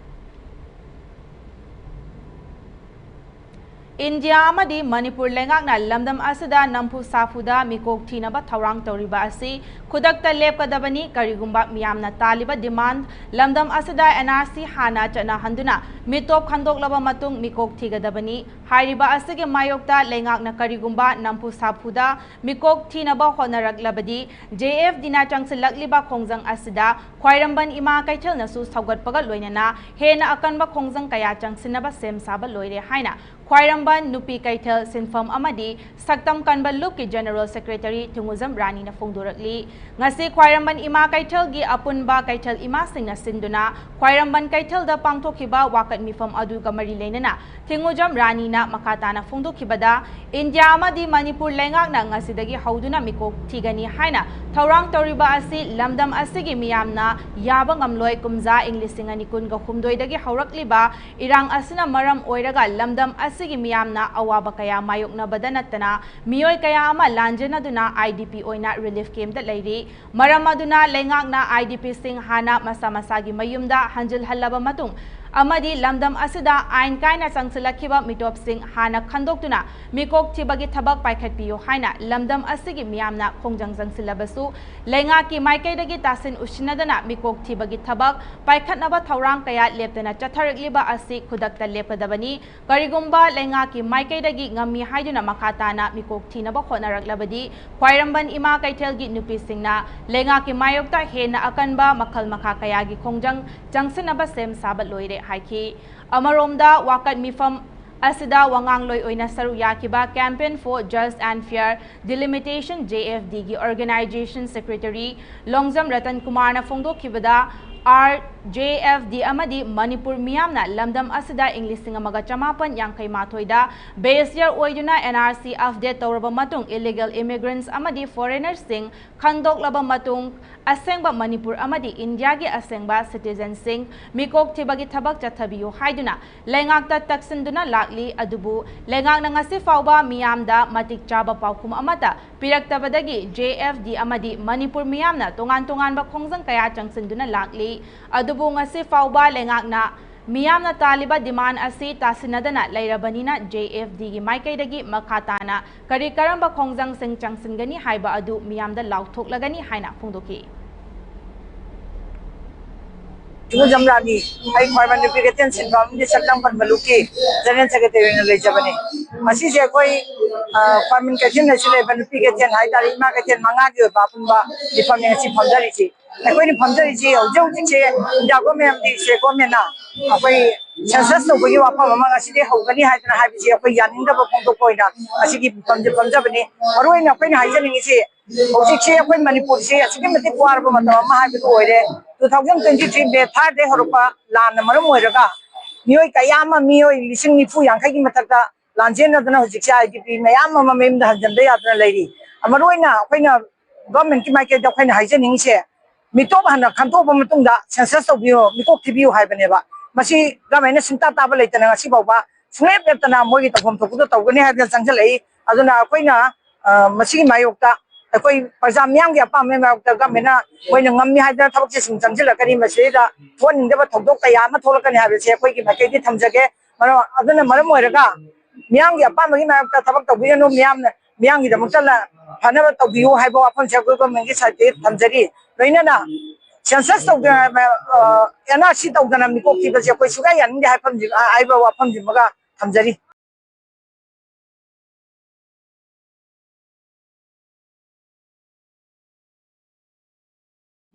ꯏꯟꯗꯤꯌꯥ ꯑꯃꯗꯤ ꯃꯅꯤꯄꯨꯔ ꯂꯩꯉꯥꯛꯅ ꯂꯝꯗꯝ ꯑꯁꯤꯗ ꯅꯝꯐꯨ ꯁꯥꯐꯨꯗ ꯃꯤꯀꯣꯛ ꯊꯤꯅꯕ ꯊꯧꯔꯥꯡ ꯇꯧꯔꯤꯕ ꯑꯁꯤ ꯈꯨꯗꯛꯇ ꯂꯦꯞꯀꯗꯕꯅꯤ꯫ ꯀꯔꯤꯒꯨꯝꯕ ꯃꯤꯌꯥꯝꯅ ꯇꯥꯜꯂꯤꯕ demand ꯂꯝꯗꯝ ꯑꯁꯤꯗ N R C ꯍꯥꯟꯅ ꯆꯠꯅꯍꯟꯗꯨꯅ ꯃꯤꯇꯣꯞ ꯈꯟꯗꯣꯛꯂꯕ ꯃꯇꯨꯡ ꯃꯤꯀꯣꯛ ꯊꯤꯒꯗꯕꯅꯤ꯫ ꯍꯥꯏꯔꯤꯕ ꯑꯁꯤꯒꯤ ꯃꯥꯌꯣꯛꯇ ꯂꯩꯉꯥꯛꯅ ꯀꯔꯤꯒꯨꯝꯕ ꯅꯝꯐꯨ ꯁꯥꯐꯨꯗ ꯃꯤꯀꯣꯛ ꯊꯤꯅꯕ ꯍꯣꯠꯅꯔꯛꯂꯕꯗꯤ, J F D ꯅ ꯆꯪꯁꯤꯜꯂꯛꯂꯤꯕ ꯈꯣꯡꯖꯪ ꯑꯁꯤꯗ ꯈ꯭ꯋꯥꯏꯔꯝꯕꯟ ꯏꯃꯥ ꯀꯩꯊꯦꯜꯅꯁꯨ ꯁꯧꯒꯠꯄꯒ ꯂꯣꯏꯅꯅ ꯍꯦꯟꯅ ꯑꯀꯟꯕ ꯈꯣꯡꯖꯪ ꯀꯌꯥ ꯆꯪꯁꯤꯟꯅꯕ ꯁꯦꯝ ꯁꯥꯕ ꯂꯣꯏꯔꯦ ꯍꯥꯏꯅ ꯈ꯭ꯋꯥꯏꯔꯝꯕꯟ ꯅꯨꯄꯤ ꯀꯩꯊꯦꯜ ꯁꯤꯟꯐꯝ ꯑꯃꯗꯤ ꯁꯛꯇꯝ ꯀꯟꯕ ꯂꯨꯞꯀꯤ General Secretary ꯊꯤꯡꯉꯨꯖꯝ ꯔꯥꯅꯤꯅ ꯐꯣꯡꯗꯣꯔꯛꯂꯤ꯫ ꯉꯁꯤ ꯈ꯭ꯋꯥꯏꯔꯝꯕꯟ ꯏꯃꯥ ꯀꯩꯊꯦꯜꯒꯤ ꯑꯄꯨꯟꯕ ꯀꯩꯊꯦꯜ ꯏꯃꯥꯁꯤꯡꯅ ꯁꯤꯟꯗꯨꯅ ꯈ꯭ꯋꯥꯏꯔꯝꯕꯟ ꯀꯩꯊꯦꯜꯗ ꯄꯥꯡꯊꯣꯛꯈꯤꯕ ꯋꯥꯀꯠ ꯃꯤꯐꯝ ꯑꯗꯨꯒ ꯃꯔꯤ ꯂꯩꯅꯅ ꯊꯤꯡꯉꯨꯖꯝ ꯔꯥꯅꯤꯅ ꯃꯈꯥ ꯇꯥꯅ ꯐꯣꯡꯗꯣꯛꯈꯤꯕꯗ, ꯏꯟꯗꯤꯌꯥ ꯑꯃꯗꯤ ꯃꯅꯤꯄꯨꯔ ꯂꯩꯉꯥꯛꯅ ꯉꯁꯤꯗꯒꯤ ꯍꯧꯗꯨꯅ ꯃꯤꯀꯣꯛ ꯊꯤꯒꯅꯤ ꯍꯥꯏꯅ ꯊꯧꯔꯥꯡ ꯇꯧꯔꯤꯕ ꯑꯁꯤ ꯂꯝꯗꯝ ꯑꯁꯤꯒꯤ ꯃꯤꯌꯥꯝꯅ ꯌꯥꯕ ꯉꯝꯂꯣꯏ꯫ ꯀꯨꯝꯖꯥ ꯏꯪ ꯂꯤꯁꯤꯡ ꯑꯅꯤ ꯀꯨꯟꯒ ꯍꯨꯝꯗꯣꯏꯗꯒꯤ ꯍꯧꯔꯛꯂꯤꯕ ꯏꯔꯥꯡ ꯑꯁꯤꯅ ꯃꯔꯝ ꯑꯣꯏꯔꯒ ꯂꯝꯗꯝ ꯑꯁꯤꯒꯤ ꯃꯤꯌꯥꯝꯅ ꯑꯋꯥꯕ ꯀꯌꯥ ꯃꯥꯌꯣꯛꯅꯕꯗ ꯅꯠꯇꯅ ꯃꯤꯑꯣꯏ ꯀꯌꯥ ꯑꯃ ꯂꯥꯟꯖꯦꯟꯅꯗꯨꯅ I D P ꯑꯣꯏꯅ relief camp ꯗ ꯂꯩꯔꯤ꯫ ꯃꯔꯝ ꯑꯗꯨꯅ ꯂꯩꯉꯥꯛꯅ I D P ꯁꯤꯡ ꯍꯥꯟꯅ ꯃꯁꯥ ꯃꯁꯥꯒꯤ ꯃꯌꯨꯝꯗ ꯍꯟꯖꯤꯜꯍꯜꯂꯕ ꯃꯇꯨꯡ ꯑꯃꯗꯤ ꯂꯝꯗꯝ ꯑꯁꯤꯗ ꯑꯥꯏꯟ ꯀꯥꯏꯅ ꯆꯪꯁꯤꯜꯂꯛꯈꯤꯕ ꯃꯤꯇꯣꯞꯁꯤꯡ ꯍꯥꯟꯅ ꯈꯟꯗꯣꯛꯇꯨꯅ ꯃꯤꯀꯣꯛ ꯊꯤꯕꯒꯤ ꯊꯕꯛ ꯄꯥꯏꯈꯠꯄꯤꯌꯨ ꯍꯥꯏꯅ ꯂꯝꯗꯝ ꯑꯁꯤꯒꯤ ꯃꯤꯌꯥꯝꯅ ꯈꯣꯡꯖꯪ ꯆꯪꯁꯤꯜꯂꯕꯁꯨ, ꯂꯩꯉꯥꯛꯀꯤ ꯃꯥꯏꯀꯩꯗꯒꯤ ꯇꯥꯁꯤꯟ ꯎꯁꯤꯟꯅꯗꯅ ꯃꯤꯀꯣꯛ ꯊꯤꯕꯒꯤ ꯊꯕꯛ ꯄꯥꯏꯈꯠꯅꯕ ꯊꯧꯔꯥꯡ ꯀꯌꯥ ꯂꯦꯞꯇꯅ ꯆꯠꯊꯔꯛꯂꯤꯕ ꯑꯁꯤ ꯈꯨꯗꯛꯇ ꯂꯦꯞꯀꯗꯕꯅꯤ꯫ ꯀꯔꯤꯒꯨꯝꯕ ꯂꯩꯉꯥꯛꯀꯤ ꯃꯥꯏꯀꯩꯗꯒꯤ ꯉꯝꯃꯤ ꯍꯥꯏꯗꯨꯅ ꯃꯈꯥ ꯇꯥꯅ ꯃꯤꯀꯣꯛ ꯊꯤꯅꯕ ꯍꯣꯠꯅꯔꯛꯂꯕꯗꯤ, ꯈ꯭ꯋꯥꯏꯔꯝꯕꯟ ꯏꯃꯥ ꯀꯩꯊꯦꯜꯒꯤ ꯅꯨꯄꯤꯁꯤꯡꯅ ꯂꯩꯉꯥꯛꯀꯤ ꯃꯥꯌꯣꯛꯇ ꯍꯦꯟꯅ ꯑꯀꯟꯕ ꯃꯈꯜ ꯃꯈꯥ ꯀꯌꯥꯒꯤ ꯈꯣꯡꯖꯪ ꯆꯪꯁꯤꯟꯅꯕ ꯁꯦꯝ ꯁꯥꯕ ꯂꯣꯏꯔꯦ ꯍꯥꯏꯈꯤ꯫ ꯑꯃꯔꯣꯝꯗ, ꯋꯥꯀꯠ ꯃꯤꯐꯝ ꯑꯁꯤꯗ ꯋꯥꯉꯥꯡꯂꯣꯏ ꯑꯣꯏꯅ ꯁꯔꯨꯛ ꯌꯥꯈꯤꯕ Campaign for Just and Fair Delimitation, J F D ꯒꯤ Organization Secretary ꯂꯣꯡꯖꯝ ꯔꯇꯟ ꯀꯨꯃꯥꯔꯅ ꯐꯣꯡꯗꯣꯛꯈꯤꯕꯗ, R J F D ꯑꯃꯗꯤ ꯃꯅꯤꯄꯨꯔ ꯃꯤꯌꯥꯝꯅ ꯂꯝꯗꯝ ꯑꯁꯤꯗ ꯏꯪ ꯂꯤꯁꯤꯡ ꯑꯃꯒ ꯆꯃꯥꯄꯟ ꯌꯥꯡꯈꯩ ꯃꯥꯊꯣꯏꯗ base year ꯑꯣꯏꯗꯨꯅ N R C update ꯇꯧꯔꯕ ꯃꯇꯨꯡ, illegal immigrants ꯑꯃꯗꯤ foreigners ꯁꯤꯡ ꯈꯟꯗꯣꯛꯂꯕ ꯃꯇꯨꯡ, ꯑꯁꯦꯡꯕ ꯃꯅꯤꯄꯨꯔ ꯑꯃꯗꯤ ꯏꯟꯗꯤꯌꯥꯒꯤ ꯑꯁꯦꯡꯕ citizen ꯁꯤꯡ ꯃꯤꯀꯣꯛ ꯊꯤꯕꯒꯤ ꯊꯕꯛ ꯆꯠꯊꯕꯤꯌꯨ ꯍꯥꯏꯗꯨꯅ ꯂꯩꯉꯥꯛꯇ ꯇꯛꯁꯤꯟꯗꯨꯅ ꯂꯥꯛꯂꯤ꯫ ꯑꯗꯨꯕꯨ ꯂꯩꯉꯥꯛꯅ ꯉꯁꯤ ꯐꯥꯎꯕ ꯃꯤꯌꯥꯝꯗ ꯃꯇꯤꯛ ꯆꯥꯕ ꯄꯥꯎꯈꯨꯝ ꯑꯃꯠꯇ ꯄꯤꯔꯛꯇꯕꯗꯒꯤ J F D ꯑꯃꯗꯤ ꯃꯅꯤꯄꯨꯔ ꯃꯤꯌꯥꯝꯅ ꯇꯣꯉꯥꯟ ꯇꯣꯉꯥꯟꯕ ꯈꯣꯡꯖꯪ ꯀꯌꯥ ꯆꯪꯁꯤꯟꯗꯨꯅ ꯂꯥꯛꯂꯤ꯫ ꯑꯗꯨꯕꯨ ꯉꯁꯤ ꯐꯥꯎꯕ ꯂꯩꯉꯥꯛꯅ ꯃꯤꯌꯥꯝꯅ ꯇꯥꯜꯂꯤꯕ demand ꯑꯁꯤ ꯇꯥꯁꯤꯟꯅꯗꯅ ꯂꯩꯔꯕꯅꯤꯅ, J F Dꯒꯤ ꯃꯥꯏꯀꯩꯗꯒꯤ ꯃꯈꯥ ꯇꯥꯅ ꯀꯔꯤ ꯀꯔꯝꯕ ꯈꯣꯡꯖꯪꯁꯤꯡ ꯆꯪꯁꯤꯟꯒꯅꯤ ꯍꯥꯏꯕ ꯑꯗꯨ ꯃꯤꯌꯥꯝꯗ ꯂꯥꯎꯊꯣꯛꯂꯒꯅꯤ ꯍꯥꯏꯅ ꯐꯣꯡꯗꯣꯛꯈꯤ꯫ ꯁꯤꯒꯨꯖꯝ ꯔꯥꯅꯤ, ꯑꯩ ꯈ꯭ꯋꯥꯏꯔꯝꯕꯟ ꯅꯨꯄꯤ ꯀꯩꯊꯦꯜ ꯁꯤꯟꯐꯝ ꯑꯃꯗꯤ ꯁꯛꯇꯝ ꯄꯟꯕ ꯂꯨꯞꯀꯤ General Secretary ꯑꯣꯏꯅ ꯂꯩꯖꯕꯅꯤ꯫ ꯉꯁꯤꯁꯦ ꯑꯩꯈꯣꯏ, ꯑ, ꯈ꯭ꯋꯥꯏꯔꯝꯕꯟ ꯀꯩꯊꯦꯜ ꯑꯁꯤ ꯂꯩꯕ ꯅꯨꯄꯤ ꯀꯩꯊꯦꯜ ꯍꯥꯏꯇꯥꯔꯦ, ꯏꯃꯥ ꯀꯩꯊꯦꯜ ꯃꯉꯥꯒꯤ ꯑꯣꯏꯕ ꯑꯄꯨꯟꯕ ꯃꯤꯐꯝꯅꯤ ꯉꯁꯤ ꯐꯝꯖꯔꯤꯁꯤ꯫ ꯑꯩꯈꯣꯏꯅ ꯐꯝꯖꯔꯤꯁꯤ ꯍꯧꯖꯤꯛ ꯍꯧꯖꯤꯛꯁꯦ India Government ꯑꯃꯗꯤ State Governmentꯅ ꯑꯩꯈꯣꯏ census ꯇꯧꯕꯒꯤ ꯋꯥꯐꯝ ꯑꯃ ꯉꯁꯤꯗꯤ ꯍꯧꯒꯅꯤ ꯍꯥꯏꯗꯅ ꯍꯥꯏꯕꯁꯤ ꯑꯩꯈꯣꯏ ꯌꯥꯅꯤꯡꯗꯕ ꯐꯣꯡꯗꯣꯛꯄ ꯑꯣꯏꯅ ꯉꯁꯤꯒꯤ ꯃꯤꯐꯝꯁꯦ ꯐꯝꯖꯕꯅꯤ꯫ ꯃꯔꯨꯑꯣꯏꯅ ꯑꯩꯈꯣꯏꯅ ꯍꯥꯏꯖꯅꯤꯡꯉꯤꯁꯤ, ꯍꯧꯖꯤꯛꯁꯦ ꯑꯩꯈꯣꯏ ꯃꯅꯤꯄꯨꯔꯁꯦ ꯑꯁꯨꯛꯀꯤ ꯃꯇꯤꯛ ꯋꯥꯔꯕ ꯃꯇꯝ ꯑꯃ ꯍꯥꯏꯕꯗꯨ ꯑꯣꯏꯔꯦ꯫ Two thousand twenty three May third ꯗꯒꯤ ꯍꯧꯔꯛꯄ ꯂꯥꯟꯅ ꯃꯔꯝ ꯑꯣꯏꯔꯒ ꯃꯤꯑꯣꯏ ꯀꯌꯥ ꯑꯃ, ꯃꯤꯑꯣꯏ ꯂꯤꯁꯤꯡ ꯅꯤꯐꯨ ꯌꯥꯡꯈꯩꯒꯤ ꯃꯊꯛꯇ ꯂꯥꯟꯖꯦꯟꯅꯗꯅ ꯍꯧꯖꯤꯛꯁꯦ I D P ꯃꯌꯥꯝ ꯑꯃ ꯃꯌꯨꯝꯗ ꯍꯟꯖꯤꯟꯕ ꯌꯥꯗꯅ ꯂꯩꯔꯤ꯫ ꯃꯔꯨꯑꯣꯏꯅ ꯑꯩꯈꯣꯏꯅ governmentꯀꯤ ꯃꯥꯏꯀꯩꯗ ꯑꯩꯈꯣꯏꯅ ꯍꯥꯏꯖꯅꯤꯡꯉꯤꯁꯦ, ꯃꯤꯇꯣꯞ ꯍꯥꯟꯅ ꯈꯟꯗꯣꯛꯑꯕ ꯃꯇꯨꯡꯗ census ꯇꯧꯕꯤꯌꯨ, ꯃꯤꯀꯣꯛ ꯊꯤꯕꯤꯌꯨ ꯍꯥꯏꯕꯅꯦꯕ꯫ ꯃꯁꯤ governmentꯅ ꯁꯤꯟꯇꯥ ꯇꯥꯕ ꯂꯩꯇꯅ ꯉꯁꯤ ꯐꯥꯎꯕ ꯁꯨꯡꯂꯦꯞ ꯂꯦꯞꯇꯅ ꯃꯣꯏꯒꯤ ꯇꯧꯐꯝ ꯊꯣꯛꯄꯗꯣ ꯇꯧꯒꯅꯤ ꯍꯥꯏꯗꯅ ꯆꯪꯁꯤꯜꯂꯛꯏ꯫ ꯑꯗꯨꯅ ꯑꯩꯈꯣꯏꯅ, ꯑ, ꯃꯁꯤꯒꯤ ꯃꯥꯌꯣꯛꯇ ꯑꯩꯈꯣꯏ ꯄ꯭ꯔꯖꯥ ꯃꯤꯌꯥꯝꯒꯤ ꯑꯄꯥꯝꯕꯒꯤ ꯃꯥꯌꯣꯛꯇ governmentꯅ ꯃꯣꯏꯅ ꯉꯝꯃꯤ ꯍꯥꯏꯗꯅ ꯊꯕꯛꯁꯦ ꯁꯨꯝ ꯆꯪꯁꯤꯜꯂꯛꯀꯅꯤ꯫ ꯃꯁꯤꯗꯩꯗ ꯊꯣꯛꯍꯟꯅꯤꯡꯗꯕ ꯊꯧꯗꯣꯛ ꯀꯌꯥ ꯑꯃ ꯊꯣꯛꯂꯛꯀꯅꯤ ꯍꯥꯏꯕꯁꯦ ꯑꯩꯈꯣꯏꯒꯤ ꯃꯥꯏꯀꯩꯗꯤ ꯊꯝꯖꯒꯦ꯫ ꯃꯔꯝ, ꯑꯗꯨꯅ ꯃꯔꯝ ꯑꯣꯏꯔꯒ ꯃꯤꯌꯥꯝꯒꯤ ꯑꯄꯥꯝꯕꯒꯤ ꯃꯥꯌꯣꯛꯇ ꯊꯕꯛ ꯇꯧꯕꯤꯒꯅꯨ, ꯃꯤꯌꯥꯝꯅ, ꯃꯤꯌꯥꯝꯒꯤꯗꯃꯛꯇ ꯂ-, ꯐꯅꯕ ꯇꯧꯕꯤꯌꯨ ꯍꯥꯏꯕ ꯋꯥꯐꯝꯁꯦ ꯑꯩꯈꯣꯏ governmentꯀꯤ sideꯇꯒꯤ ꯊꯝꯖꯔꯤ꯫ ꯂꯣꯏꯅꯅ census ꯇꯧꯗꯅ, ꯑ, N R C ꯇꯧꯗꯅ ꯃꯤꯀꯣꯛ ꯊꯤꯕꯁꯦ ꯑꯩꯈꯣꯏ ꯁꯨꯡꯌꯥ ꯌꯥꯅꯤꯡꯗꯦ ꯍꯥꯏꯐꯝꯁꯤ-, ꯍꯥꯏꯕ ꯋꯥꯐꯝꯁꯤꯃꯒ ꯊꯝꯖꯔꯤ꯫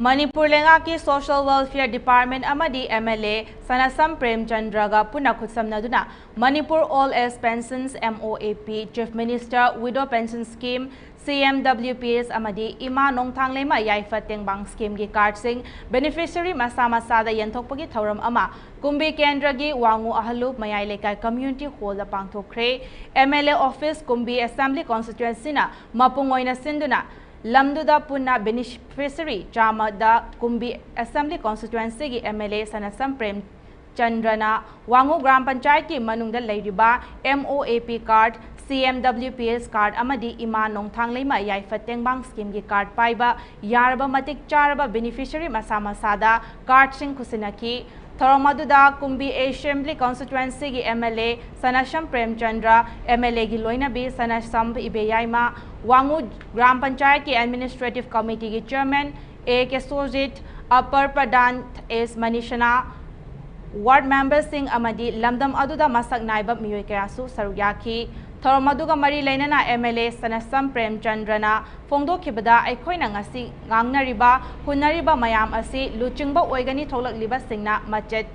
ꯃꯅꯤꯄꯨꯔ ꯂꯩꯉꯥꯛꯀꯤ Social Welfare Department ꯑꯃꯗꯤ M L A ꯁꯅꯥꯁꯝ ꯄ꯭ꯔꯦꯝꯆꯟꯗ꯭ꯔꯒ ꯄꯨꯟꯅ ꯈꯨꯠꯁꯝꯅꯗꯨꯅ Manipur Old Age Pensions, M O A P, Chief Minister Widow Pension Scheme, C M W P S ꯑꯃꯗꯤ ꯏꯃꯥ ꯅꯣꯡꯊꯥꯡꯂꯩꯃ ꯌꯥꯏꯐ ꯇꯦꯡꯕꯥꯡ schemeꯒꯤ cardꯁꯤꯡ beneficiary ꯃꯁꯥ ꯃꯁꯥꯗ ꯌꯦꯟꯊꯣꯛꯄꯒꯤ ꯊꯧꯔꯝ ꯑꯃ ꯀꯨꯝꯕꯤ ꯀꯦꯟꯗ꯭ꯔꯒꯤ ꯋꯥꯉꯨ ꯑꯍꯜꯂꯨꯞ ꯃꯌꯥꯏ ꯂꯩꯀꯥꯏ community hallꯗ ꯄꯥꯡꯊꯣꯛꯈ꯭ꯔꯦ꯫ M L A office ꯀꯨꯝꯕꯤ Assembly Constituencyꯅ ꯃꯄꯨꯡ ꯑꯣꯏꯅ ꯁꯤꯟꯗꯨꯅ ꯂꯝꯗꯨꯗ ꯄꯨꯟꯅ beneficiary ꯆꯥꯝꯃꯗ ꯀꯨꯝꯕꯤ Assembly Constituencyꯒꯤ M L A Sanasam Prem ꯆꯟꯗ꯭ꯔꯅ ꯋꯥꯉꯨ ꯒ꯭ꯔꯥꯝ ꯄꯟꯆꯥꯌꯠꯀꯤ ꯃꯅꯨꯡꯗ ꯂꯩꯔꯤꯕ M O A P card, C M W P S card ꯑꯃꯗꯤ ꯏꯃꯥ ꯅꯣꯡꯊꯥꯡꯂꯩꯃ ꯌꯥꯏꯐ ꯇꯦꯡꯕꯥꯡ schemeꯒꯤ card ꯄꯥꯏꯕ ꯌꯥꯔꯕ ꯃꯇꯤꯛ ꯆꯥꯔꯕ beneficiary ꯃꯁꯥ ꯃꯁꯥꯗ cardꯁꯤꯡ ꯈꯨꯠꯁꯤꯟꯅꯈꯤ꯫ ꯊꯧꯔꯝ ꯑꯗꯨꯗ ꯀꯨꯝꯕꯤ Assembly Constituency ꯒꯤ M L A ꯁꯅꯥꯁꯝ Premchandra, M L A ꯒꯤ ꯂꯣꯏꯅꯕꯤ ꯁꯅꯥꯁꯝ ꯏꯕꯦꯌꯥꯏꯃ, ꯋꯥꯉꯨ ꯒ꯭ꯔꯥꯝ ꯄꯟꯆꯥꯌꯠꯀꯤ Administrative Committee ꯒꯤ Chairman A ꯀꯦꯁꯣꯖꯤꯠ, Upper Pradhan S ꯃꯅꯤꯁꯅꯥ, ward member ꯁꯤꯡ ꯑꯃꯗꯤ ꯂꯝꯗꯝ ꯑꯗꯨꯗ ꯃꯁꯛ ꯅꯥꯏꯕ ꯃꯤꯑꯣꯏ ꯀꯌꯥꯁꯨ ꯁꯔꯨꯛ ꯌꯥꯈꯤ꯫ ꯊꯧꯔꯝ ꯑꯗꯨꯒ ꯃꯔꯤ ꯂꯩꯅꯅ M L A ꯁꯅꯥꯁꯝ ꯄ꯭ꯔꯦꯝꯆꯟꯗ꯭ꯔꯅ ꯐꯣꯡꯗꯣꯛꯈꯤꯕꯗ, ꯑꯩꯈꯣꯏꯅ ꯉꯁꯤ ꯉꯥꯡꯅꯔꯤꯕ, ꯍꯨꯟꯅꯔꯤꯕ ꯃꯌꯥꯝ ꯑꯁꯤ ꯂꯨꯆꯤꯡꯕ ꯑꯣꯏꯒꯅꯤ ꯊꯣꯛꯂꯛꯂꯤꯕꯁꯤꯡꯅ ꯃꯆꯦꯠ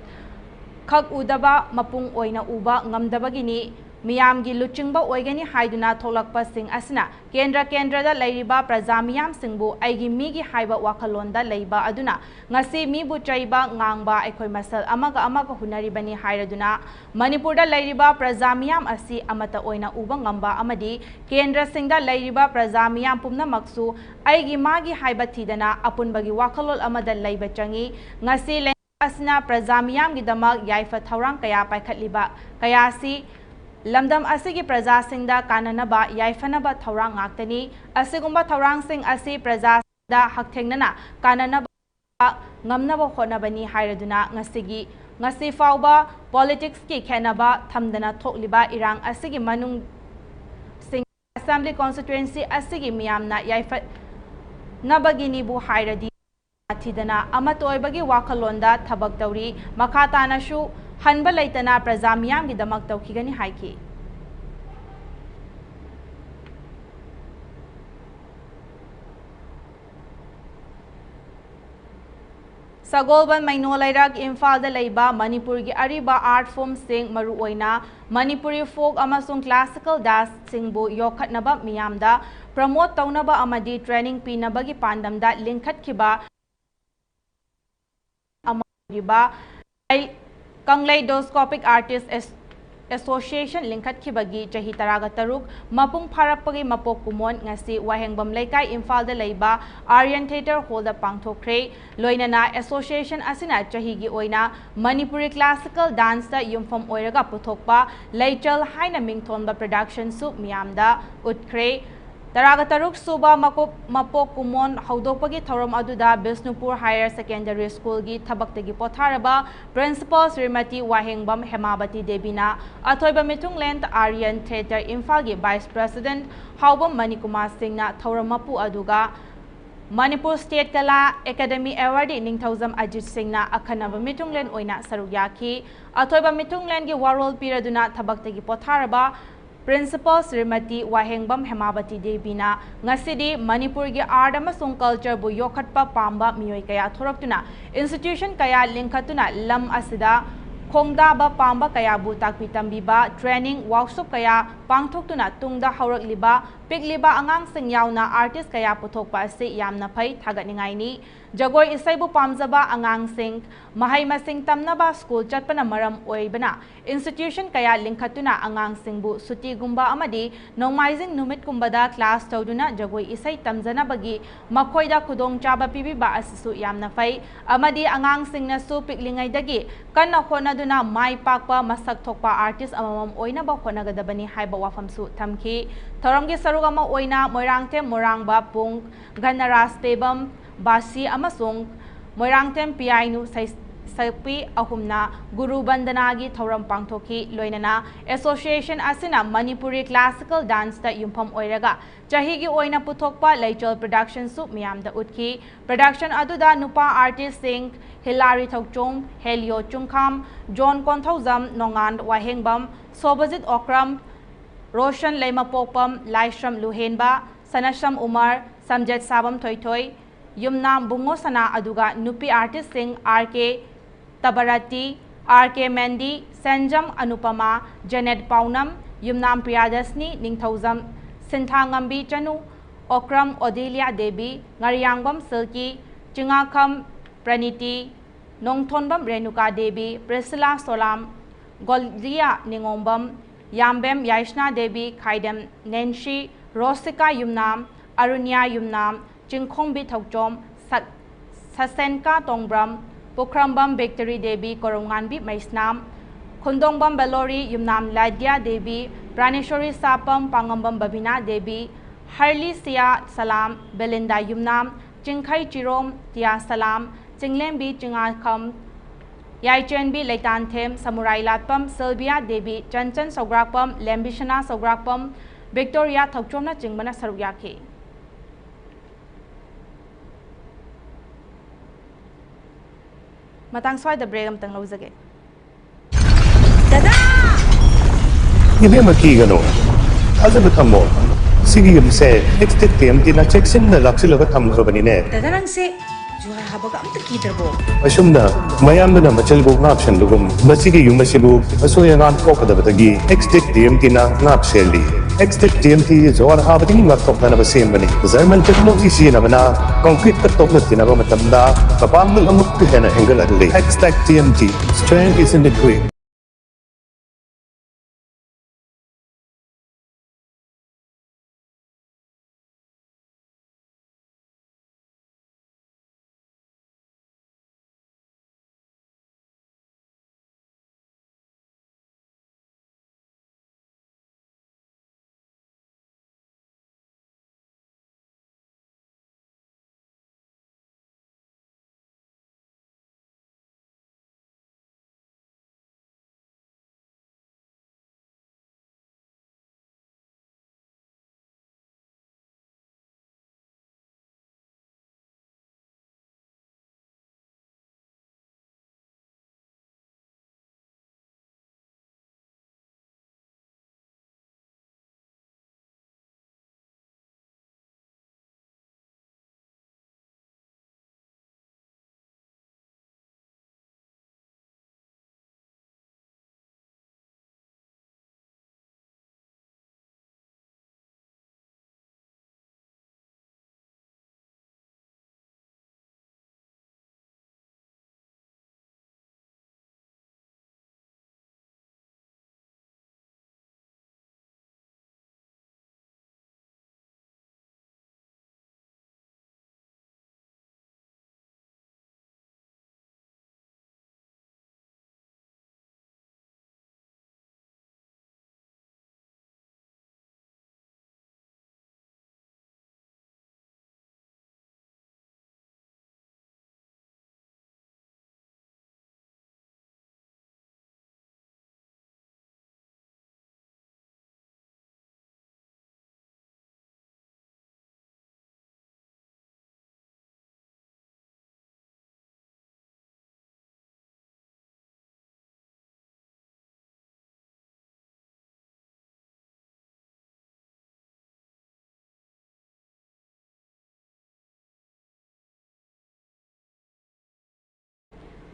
ꯈꯛ ꯎꯗꯕ, ꯃꯄꯨꯡ ꯑꯣꯏꯅ ꯎꯕ ꯉꯝꯗꯕꯒꯤꯅꯤ꯫ ꯃꯤꯌꯥꯝꯒꯤ ꯂꯨꯆꯤꯡꯕ ꯑꯣꯏꯒꯅꯤ ꯍꯥꯏꯗꯨꯅ ꯊꯣꯛꯂꯛꯄꯁꯤꯡ ꯑꯁꯤꯅ ꯀꯦꯟꯗ꯭ꯔ ꯀꯦꯟꯗ꯭ꯔꯗ ꯂꯩꯔꯤꯕ ꯄ꯭ꯔꯖꯥ ꯃꯤꯌꯥꯝꯁꯤꯡꯕꯨ ꯑꯩꯒꯤ ꯃꯤꯒꯤ ꯍꯥꯏꯕ ꯋꯥꯈꯜꯂꯣꯟꯗ ꯂꯩꯕ ꯑꯗꯨꯅ ꯉꯁꯤ ꯃꯤꯕꯨ ꯆꯩꯕ, ꯉꯥꯡꯕ, ꯑꯩꯈꯣꯏ ꯃꯁꯦꯜ ꯑꯃꯒ ꯑꯃꯒ ꯍꯨꯟꯅꯔꯤꯕꯅꯤ ꯍꯥꯏꯔꯗꯨꯅ ꯃꯅꯤꯄꯨꯔꯗ ꯂꯩꯔꯤꯕ ꯄ꯭ꯔꯖꯥ ꯃꯤꯌꯥꯝ ꯑꯁꯤ ꯑꯃꯠꯇ ꯑꯣꯏꯅ ꯎꯕ ꯉꯝꯕ ꯑꯃꯗꯤ ꯀꯦꯟꯗ꯭ꯔꯁꯤꯡꯗ ꯂꯩꯔꯤꯕ ꯄ꯭ꯔꯖꯥ ꯃꯤꯌꯥꯝ ꯄꯨꯝꯅꯃꯛꯁꯨ ꯑꯩꯒꯤ ꯃꯥꯒꯤ ꯍꯥꯏꯕ ꯊꯤꯗꯅ ꯑꯄꯨꯟꯕꯒꯤ ꯋꯥꯈꯜꯂꯣꯟ ꯑꯃꯗ ꯂꯩꯕ ꯆꯪꯏ꯫ ꯉꯁꯤ ꯂꯩꯉꯥꯛ ꯑꯁꯤꯅ ꯄ꯭ꯔꯖꯥ ꯃꯤꯌꯥꯝꯒꯤꯗꯃꯛ ꯌꯥꯏꯐ ꯊꯧꯔꯥꯡ ꯀꯌꯥ ꯄꯥꯏꯈꯠꯂꯤꯕ ꯀꯌꯥꯁꯤ ꯂꯝꯗꯝ ꯑꯁꯤꯒꯤ ꯄ꯭ꯔꯖꯥꯁꯤꯡꯗ ꯀꯥꯟꯅꯅꯕ ꯌꯥꯏꯐꯅꯕ ꯊꯧꯔꯥꯡ ꯉꯥꯛꯇꯅꯤ꯫ ꯑꯁꯤꯒꯨꯝꯕ ꯊꯧꯔꯥꯡꯁꯤꯡ ꯑꯁꯤ ꯄ꯭ꯔꯖꯥꯁꯤꯡꯗ ꯍꯛꯊꯦꯡꯅꯅ ꯀꯥꯟꯅꯅꯕ ꯉꯝꯅꯕ ꯍꯣꯠꯅꯕꯅꯤ ꯍꯥꯏꯔꯗꯨꯅ ꯉꯁꯤꯒꯤ, ꯉꯁꯤ ꯐꯥꯎꯕ politics ꯀꯤ ꯈꯦꯠꯅꯕ ꯊꯝꯗꯅ ꯊꯣꯛꯂꯤꯕ ꯏꯔꯥꯡ ꯑꯁꯤꯒꯤ ꯃꯅꯨꯡ Assembly Constituency ꯑꯁꯤꯒꯤ ꯃꯤꯌꯥꯝꯅ ꯌꯥꯏꯐꯅꯕꯒꯤꯅꯤꯕꯨ ꯍꯥꯏꯔꯗꯤ ꯊꯤꯗꯅ ꯑꯃꯠꯇ ꯑꯣꯏꯕꯒꯤ ꯋꯥꯈꯜꯂꯣꯟꯗ ꯊꯕꯛ ꯇꯧꯔꯤ꯫ ꯃꯈꯥ ꯇꯥꯅꯁꯨ ꯍꯟꯕ ꯂꯩꯇꯅ ꯄ꯭ꯔꯖꯥ ꯃꯤꯌꯥꯝꯒꯤꯗꯃꯛ ꯇꯧꯈꯤꯒꯅꯤ ꯍꯥꯏꯈꯤ꯫ ꯁꯒꯣꯜꯕꯟ ꯃꯩꯅꯣ ꯂꯩꯔꯛ ꯏꯝꯐꯥꯜꯗ ꯂꯩꯕ ꯃꯅꯤꯄꯨꯔꯒꯤ ꯑꯔꯤꯕ art form ꯁꯤꯡ, ꯃꯔꯨꯑꯣꯏꯅ ꯃꯅꯤꯄꯨꯔꯤ folk ꯑꯃꯁꯨꯡ classical dance ꯁꯤꯡꯕꯨ ꯌꯣꯛꯈꯠꯅꯕ, ꯃꯤꯌꯥꯝꯗ promote ꯇꯧꯅꯕ ꯑꯃꯗꯤ training ꯄꯤꯅꯕꯒꯤ ꯄꯥꯟꯗꯝꯗ ꯂꯤꯡꯈꯠꯈꯤꯕ ꯑꯃ ꯑꯣꯏꯔꯤꯕ ꯀꯪꯂꯩ-, Kaleidoscopic Artist As-, Association ꯂꯤꯡꯈꯠꯈꯤꯕꯒꯤ ꯆꯍꯤ ꯇꯔꯥꯒ ꯇꯔꯨꯛ ꯃꯄꯨꯡ ꯐꯥꯔꯛꯄꯒꯤ ꯃꯄꯣꯛ ꯀꯨꯝꯑꯣꯟ ꯉꯁꯤ ꯋꯥꯍꯦꯡꯕꯝ ꯂꯩꯀꯥꯏ, ꯏꯝꯐꯥꯜꯗ ꯂꯩꯕ Aryan Theatre Hall ꯗ ꯄꯥꯡꯊꯣꯛꯈ꯭ꯔꯦ꯫ ꯂꯣꯏꯅꯅ association ꯑꯁꯤꯅ ꯆꯍꯤꯒꯤ ꯑꯣꯏꯅ ꯃꯅꯤꯄꯨꯔꯤ classical dance ꯇ ꯌꯨꯝꯐꯝ ꯑꯣꯏꯔꯒ ꯄꯨꯊꯣꯛꯄ ꯂꯩꯆꯜ ꯍꯥꯏꯅ ꯃꯤꯡꯊꯣꯟꯕ production ꯁꯨ ꯃꯤꯌꯥꯝꯗ ꯎꯠꯈ꯭ꯔꯦ꯫ ꯇꯔꯥꯒ ꯇꯔꯨꯛ ꯁꯨꯕ ꯃꯀꯣꯛ-, ꯃꯄꯣꯛ ꯀꯨꯝꯑꯣꯟ ꯍꯧꯗꯣꯛꯄꯒꯤ ꯊꯧꯔꯝ ꯑꯗꯨꯗ ꯕꯤꯁꯅꯨꯄꯨꯔ Higher Secondary Schoolꯒꯤ ꯊꯕꯛꯇꯒꯤ ꯄꯣꯊꯥꯔꯕ Principal ꯁ꯭ꯔꯤꯃꯇꯤ ꯋꯥꯍꯦꯡꯕꯝ ꯍꯦꯃꯥꯕꯇꯤ ꯗꯦꯕꯤꯅ, ꯑꯊꯣꯏꯕ ꯃꯤꯊꯨꯡꯂꯦꯟ Aryan Theatre ꯏꯝꯐꯥꯜꯒꯤ Vice President ꯍꯥꯎꯕꯝ ꯃꯅꯤꯀꯨꯃꯥꯔ ꯁꯤꯡꯅ ꯊꯧꯔꯝ ꯃꯄꯨ ꯑꯗꯨꯒ Manipur State Kala Academy Awardee ꯅꯤꯡꯊꯧꯖꯝ ꯑꯖꯤꯠ ꯁꯤꯡꯅ ꯑꯈꯟꯅꯕ ꯃꯤꯊꯨꯡꯂꯦꯟ ꯑꯣꯏꯅ ꯁꯔꯨꯛ ꯌꯥꯈꯤ꯫ ꯑꯊꯣꯏꯕ ꯃꯤꯊꯨꯡꯂꯦꯟꯒꯤ ꯋꯥꯔꯣꯜ ꯄꯤꯔꯗꯨꯅ ꯊꯕꯛꯇꯒꯤ ꯄꯣꯊꯥꯔꯕ Principal ꯁ꯭ꯔꯤꯃꯇꯤ ꯋꯥꯍꯦꯡꯕꯝ ꯍꯦꯃꯥꯕꯇꯤ ꯗꯦꯕꯤꯅ ꯉꯁꯤꯗꯤ ꯃꯅꯤꯄꯨꯔꯒꯤ art ꯑꯃꯁꯨꯡ cultureꯕꯨ ꯌꯣꯛꯈꯠꯄ ꯄꯥꯝꯕ ꯃꯤꯑꯣꯏ ꯀꯌꯥ ꯊꯣꯔꯛꯇꯨꯅ institution ꯀꯌꯥ ꯂꯤꯡꯈꯠꯇꯨꯅ ꯂꯝ ꯑꯁꯤꯗ ꯈꯣꯡꯗꯥꯕ ꯄꯥꯝꯕ ꯀꯌꯥꯕꯨ ꯇꯥꯛꯄꯤ ꯇꯝꯕꯤꯕ, training workshop ꯀꯌꯥ ꯄꯥꯡꯊꯣꯛꯇꯨꯅ ꯇꯨꯡꯗ ꯍꯧꯔꯛꯂꯤꯕ ꯄꯤꯛꯂꯤꯕ ꯑꯉꯥꯡꯁꯤꯡ ꯌꯥꯎꯅ artist ꯀꯌꯥ ꯄꯨꯊꯣꯛꯄ ꯑꯁꯤ ꯌꯥꯝꯅ ꯐꯩ, ꯊꯥꯒꯠꯅꯤꯡꯉꯥꯏꯅꯤ꯫ ꯖꯒꯣꯏ ꯏꯁꯩꯕꯨ ꯄꯥꯝꯖꯕ ꯑꯉꯥꯡꯁꯤꯡ ꯃꯍꯩ ꯃꯁꯤꯡ ꯇꯝꯅꯕ school ꯆꯠꯄꯅ ꯃꯔꯝ ꯑꯣꯏꯕꯅ institution ꯀꯌꯥ ꯂꯤꯡꯈꯠꯇꯨꯅ ꯑꯉꯥꯡꯁꯤꯡꯕꯨ ꯁꯨꯇꯤꯒꯨꯝꯕ ꯑꯃꯗꯤ ꯅꯣꯡꯃꯥꯏꯖꯤꯡ ꯅꯨꯃꯤꯠꯀꯨꯝꯕꯗ class ꯇꯧꯗꯨꯅ ꯖꯒꯣꯏ ꯏꯁꯩ ꯇꯝꯖꯅꯕꯒꯤ ꯃꯈꯣꯏꯗ ꯈꯨꯗꯣꯡꯆꯥꯕ ꯄꯤꯕꯤꯕ ꯑꯁꯤꯁꯨ ꯌꯥꯝꯅ ꯐꯩ ꯑꯃꯗꯤ ꯑꯉꯥꯡꯁꯤꯡꯅꯁꯨ ꯄꯤꯛꯂꯤꯉꯩꯗꯒꯤ ꯀꯟꯅ ꯍꯣꯠꯅꯗꯨꯅ ꯃꯥꯏ ꯄꯥꯛꯄ ꯃꯁꯛ ꯊꯣꯛꯄ artist ꯑꯃꯃꯝ ꯑꯣꯏꯅꯕ ꯍꯣꯠꯅꯒꯗꯕꯅꯤ ꯍꯥꯏꯕ ꯋꯥꯐꯝꯁꯨ ꯊꯝꯈꯤ꯫ ꯊꯧꯔꯝꯒꯤ ꯁꯔꯨꯛ ꯑꯃ ꯑꯣꯏꯅ ꯃꯣꯏꯔꯥꯡꯊꯦꯝ ꯃꯣꯔꯥꯡꯕ ꯄꯨꯡ ꯘꯅꯔꯥꯖ ꯇꯦꯕꯝ ꯕꯥꯁꯤ ꯑꯃꯁꯨꯡ ꯃꯣꯏꯔꯥꯡꯊꯦꯝ ꯄꯤꯌꯥꯏꯅꯨ ꯁꯩ-, ꯁꯛꯄꯤ ꯑꯍꯨꯝꯅ ꯒꯨꯔꯨ ꯕꯟꯗꯅꯥꯒꯤ ꯊꯧꯔꯝ ꯄꯥꯡꯊꯣꯛꯈꯤ꯫ ꯂꯣꯏꯅꯅ association ꯑꯁꯤꯅ ꯃꯅꯤꯄꯨꯔꯤ classical danceꯇ ꯌꯨꯝꯐꯝ ꯑꯣꯏꯔꯒ ꯆꯍꯤꯒꯤ ꯑꯣꯏꯅ ꯄꯨꯊꯣꯛꯄ ꯂꯩꯆꯣꯜ productionꯁꯨ ꯃꯤꯌꯥꯝꯗ ꯎꯠꯈꯤ꯫ Production ꯑꯗꯨꯗ ꯅꯨꯄꯥ artistꯁꯤꯡ ꯍꯤꯂꯥꯔꯤ ꯊꯧꯆꯣꯝ, ꯍꯦꯂꯤꯑꯣ ꯆꯨꯡꯈꯥꯝ, ꯖꯣꯟ ꯀꯣꯟꯊꯧꯖꯝ, ꯅꯣꯡꯉꯥꯟ ꯋꯥꯍꯦꯡꯕꯝ, ꯁꯣꯚꯖꯤꯠ ꯑꯣꯀ꯭ꯔꯝ, ꯔꯣꯁꯟ ꯂꯩꯃꯄꯣꯛꯄꯝ, ꯂꯥꯏꯁ꯭ꯔꯝ ꯂꯨꯍꯦꯟꯕ, ꯁꯅꯁꯝ ꯎꯃꯔ, ꯁꯝꯖꯦꯠ ꯁꯥꯕꯝ ꯊꯣꯏꯊꯣꯏ, ꯌꯨꯝꯅꯥꯝ ꯕꯨꯡꯉꯣ ꯁꯅꯥ, ꯑꯗꯨꯒ ꯅꯨꯄꯤ artistꯁꯤꯡ ꯑꯥꯔ ꯀꯦ ꯇꯕꯔꯥꯇꯤ, ꯑꯥꯔ ꯀꯦ ꯃꯦꯟꯗꯤ, ꯁꯦꯟꯖꯝ ꯑꯅꯨꯄꯃꯥ, ꯖꯦꯅꯦꯠ ꯄꯥꯎꯅꯝ, ꯌꯨꯝꯅꯥꯝ ꯄ꯭ꯔꯤꯌꯥꯗꯁꯅꯤ, ꯅꯤꯡꯊꯧꯖꯝ ꯁꯤꯟꯊꯥꯉꯝꯕꯤ ꯆꯅꯨ, ꯑꯣꯀ꯭ꯔꯝ ꯑꯣꯗꯤꯂꯤꯌꯥ ꯗꯦꯕꯤ, ꯉꯥꯔꯤꯌꯥꯡꯕꯝ ꯁꯤꯜꯀꯤ, ꯆꯤꯉꯥꯈꯝ ꯄ꯭ꯔꯅꯤꯇꯤ, ꯅꯣꯡꯊꯣꯟꯕꯝ ꯔꯦꯅꯨꯀꯥ ꯗꯦꯕꯤ, ꯄ꯭ꯔꯤꯁꯤꯂꯥ ꯁꯣꯂꯥꯝ, ꯒꯣꯜꯗꯤꯌꯥ ꯅꯤꯉꯣꯝꯕꯝ, ꯌꯥꯝꯕꯦꯝ ꯌꯥꯏꯁꯅꯥ ꯗꯦꯕꯤ, ꯈꯥꯏꯗꯦꯝ ꯅꯦꯟꯁꯤ, ꯔꯣꯁꯤꯀꯥ ꯌꯨꯝꯅꯥꯝ, ꯑꯔꯨꯅꯤꯌꯥ ꯌꯨꯝꯅꯥꯝ, ꯆꯤꯡꯈꯣꯡꯕꯤ ꯊꯧꯆꯣꯝ, ꯁꯛ-, ꯁꯁꯦꯟꯀꯥ ꯇꯣꯡꯕ꯭ꯔꯝ, ꯄꯨꯈ꯭ꯔꯝꯕꯝ ꯕꯤꯛꯇꯔꯤ ꯗꯦꯕꯤ, ꯀꯣꯔꯣꯝꯉꯥꯟꯕꯤ ꯃꯩꯁꯅꯥꯝ, ꯈꯨꯟꯗꯣꯡꯕꯝ ꯕꯦꯂꯣꯔꯤ, ꯌꯨꯝꯅꯥꯝ ꯂꯥꯏꯗ꯭ꯌꯥ ꯗꯦꯕꯤ, ꯄ꯭ꯔꯥꯅꯦꯁꯣꯔꯤ ꯁꯥꯄꯝ, ꯄꯥꯉꯝꯕꯝ ꯕꯕꯤꯅꯥ ꯗꯦꯕꯤ, ꯍꯔꯂꯤꯁꯤꯌꯥ ꯁꯂꯥꯝ, ꯕꯦꯂꯤꯟꯗꯥ ꯌꯨꯝꯅꯥꯝ, ꯆꯤꯡꯈꯩ ꯆꯤꯔꯣꯝ, ꯇꯤꯌꯥ ꯁꯂꯥꯝ, ꯆꯤꯡꯂꯦꯝꯕꯤ ꯆꯤꯡꯉꯥꯈꯝ, ꯌꯥꯏꯆꯦꯟꯕꯤ ꯂꯩꯇꯥꯟꯊꯦꯝ, ꯁꯃꯨꯔꯥꯏ ꯂꯥꯠꯄꯝ, ꯁꯤꯜꯚꯤꯌꯥ ꯗꯦꯕꯤ, ꯆꯟꯆꯟ ꯁꯧꯒ꯭ꯔꯥꯛꯄꯝ, ꯂꯦꯝꯕꯤꯁꯅꯥ ꯁꯧꯒ꯭ꯔꯥꯛꯄꯝ, ꯚꯤꯛꯇꯣꯔꯤꯌꯥ ꯊꯧꯆꯣꯝꯅꯆꯤꯡꯕꯅ ꯁꯔꯨꯛ ꯌꯥꯈꯤ꯫ ꯃꯇꯥꯡ ꯁ꯭ꯋꯥꯏꯗ ꯕ꯭ꯔꯦꯛ ꯑꯃꯇꯪ ꯂꯧꯖꯒꯦ꯫ ꯗꯗꯥ! ꯏꯕꯦꯝꯃ, ꯀꯤꯒꯅꯨ, ꯊꯥꯖꯕ ꯊꯝꯃꯣ꯫ ꯁꯤꯒꯤ ꯌꯨꯝꯁꯦ ꯑꯦꯛꯁꯇꯦꯛ ꯇꯤ ꯑꯦꯝ ꯇꯤꯅ ꯆꯦꯛꯁꯤꯟꯅ ꯂꯥꯛꯁꯤꯜꯂꯒ ꯊꯝꯈ꯭ꯔꯕꯅꯤꯅꯦ꯫ ꯗꯗꯥ, ꯅꯪꯁꯦ ꯖꯨꯍꯥꯔ ꯍꯥꯕꯒ ꯑꯝꯇ ꯀꯤꯗ꯭ꯔꯕꯣ? ꯑꯁꯨꯝꯅ ꯃꯌꯥꯝꯗꯨꯅ ꯃꯆꯜꯕꯨ ꯉꯥꯛꯁꯟꯕꯒꯨꯝ, ꯃꯁꯤꯒꯤ ꯌꯨꯝ ꯑꯁꯤꯕꯨ ꯑꯁꯣꯏ ꯑꯉꯥꯝ ꯊꯣꯛꯀꯗꯕꯗꯒꯤ ꯑꯦꯛꯁꯇꯦꯛ ꯇꯤ ꯑꯦꯝ ꯇꯤꯅ ꯉꯥꯛ ꯁꯦꯜꯂꯤ꯫ ꯑꯦꯛꯁꯇꯦꯛ ꯇꯤ ꯑꯦꯝ ꯇꯤ ꯖꯨꯍꯥꯔ ꯍꯥꯕꯗꯒꯤ ꯉꯥꯛꯊꯣꯛꯅꯅꯕ ꯁꯦꯝꯕꯅꯤ꯫ ꯖꯔꯃꯟ ꯇꯦꯛꯅꯣꯂꯣꯖꯤ ꯁꯤꯖꯤꯟꯅꯕꯅ ꯀꯪꯀ꯭ꯔꯤꯠꯀ ꯇꯣꯛꯅ ꯇꯤꯟꯅꯕ ꯃꯇꯝꯗ ꯃꯄꯥꯡꯒꯜ ꯑꯃꯨꯛꯀ ꯍꯦꯟꯅ ꯍꯦꯟꯒꯠꯍꯜꯂꯤ꯫ Xtech T M T, strength is in the grit.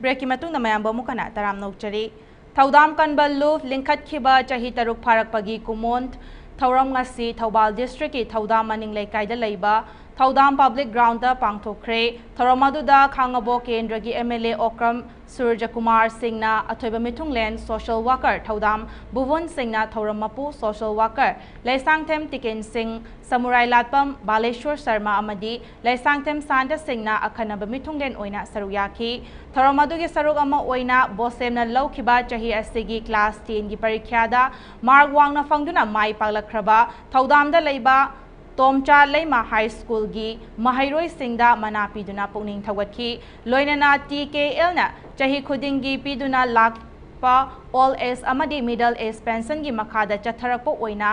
Breakꯀꯤ ꯃꯇꯨꯡꯗ ꯃꯌꯥꯝꯕꯨ ꯑꯃꯨꯛ ꯍꯟꯅ ꯇꯔꯥꯝꯅ ꯑꯣꯛꯆꯔꯤ꯫ ꯊꯧꯗꯥꯝ ꯀꯟꯕ ꯂꯨꯞ ꯂꯤꯡꯈꯠꯈꯤꯕ ꯆꯍꯤ ꯇꯔꯨꯛ ꯐꯥꯔꯛꯄꯒꯤ ꯀꯨꯝꯑꯣꯟ ꯊꯧꯔꯝ ꯉꯁꯤ ꯊꯧꯕꯥꯜ districtꯀꯤ ꯊꯧꯗꯥꯝ ꯃꯅꯤꯡ ꯂꯩꯀꯥꯏꯗ ꯂꯩꯕ ꯊꯧꯗꯥꯝ public groundꯗ ꯄꯥꯡꯊꯣꯛꯈ꯭ꯔꯦ꯫ ꯊꯧꯔꯝ ꯑꯗꯨꯗ ꯈꯥꯡꯉꯕꯣꯛ ꯀꯦꯟꯗ꯭ꯔꯒꯤ MLA ꯑꯣꯀ꯭ꯔꯝ ꯁꯨꯔꯖꯀꯨꯃꯥꯔ ꯁꯤꯡꯅ, ꯑꯊꯣꯏꯕ ꯃꯤꯊꯨꯡꯂꯦꯟ social worker ꯊꯧꯗꯥꯝ ꯕꯨꯕꯣꯟ ꯁꯤꯡꯅ, ꯊꯧꯔꯝ ꯃꯄꯨ social worker ꯂꯩꯁꯥꯡꯊꯦꯝ ꯇꯤꯀꯦꯟ ꯁꯤꯡ, ꯁꯃꯨꯔꯥꯏ ꯂꯥꯠꯄꯝ ꯕꯥꯂꯦꯁꯣꯔ ꯁꯔꯃ ꯑꯃꯗꯤ ꯂꯩꯁꯥꯡꯊꯦꯝ ꯁꯥꯟꯇ ꯁꯤꯡꯅ ꯑꯈꯟꯅꯕ ꯃꯤꯊꯨꯡꯂꯦꯟ ꯑꯣꯏꯅ ꯁꯔꯨꯛ ꯌꯥꯈꯤ꯫ ꯊꯧꯔꯝ ꯑꯗꯨꯒꯤ ꯁꯔꯨꯛ ꯑꯃ ꯑꯣꯏꯅ ꯕꯣꯁꯦꯝꯅ ꯂꯧꯈꯤꯕ ꯆꯍꯤ ꯑꯁꯤꯒꯤ class tenꯒꯤ ꯄꯔꯤꯈ꯭ꯌꯥꯗ mark ꯋꯥꯡꯅ ꯐꯪꯗꯨꯅ ꯃꯥꯏ ꯄꯥꯛꯂꯛꯈ꯭ꯔꯕ ꯊꯧꯗꯥꯝꯗ ꯂꯩꯕ ꯇꯣꯝꯆꯥ ꯂꯩꯃ High Schoolꯒꯤ ꯃꯍꯩꯔꯣꯏꯁꯤꯡꯗ ꯃꯅꯥ ꯄꯤꯗꯨꯅ ꯄꯨꯛꯅꯤꯡ ꯊꯧꯒꯠꯈꯤ꯫ ꯂꯣꯏꯅꯅ TKLꯅ ꯆꯍꯤ ꯈꯨꯗꯤꯡꯒꯤ ꯄꯤꯗꯨꯅ ꯂꯥꯛꯄ old age ꯑꯃꯗꯤ middle age pensionꯒꯤ ꯃꯈꯥꯗ ꯆꯠꯊꯔꯛꯄ ꯑꯣꯏꯅ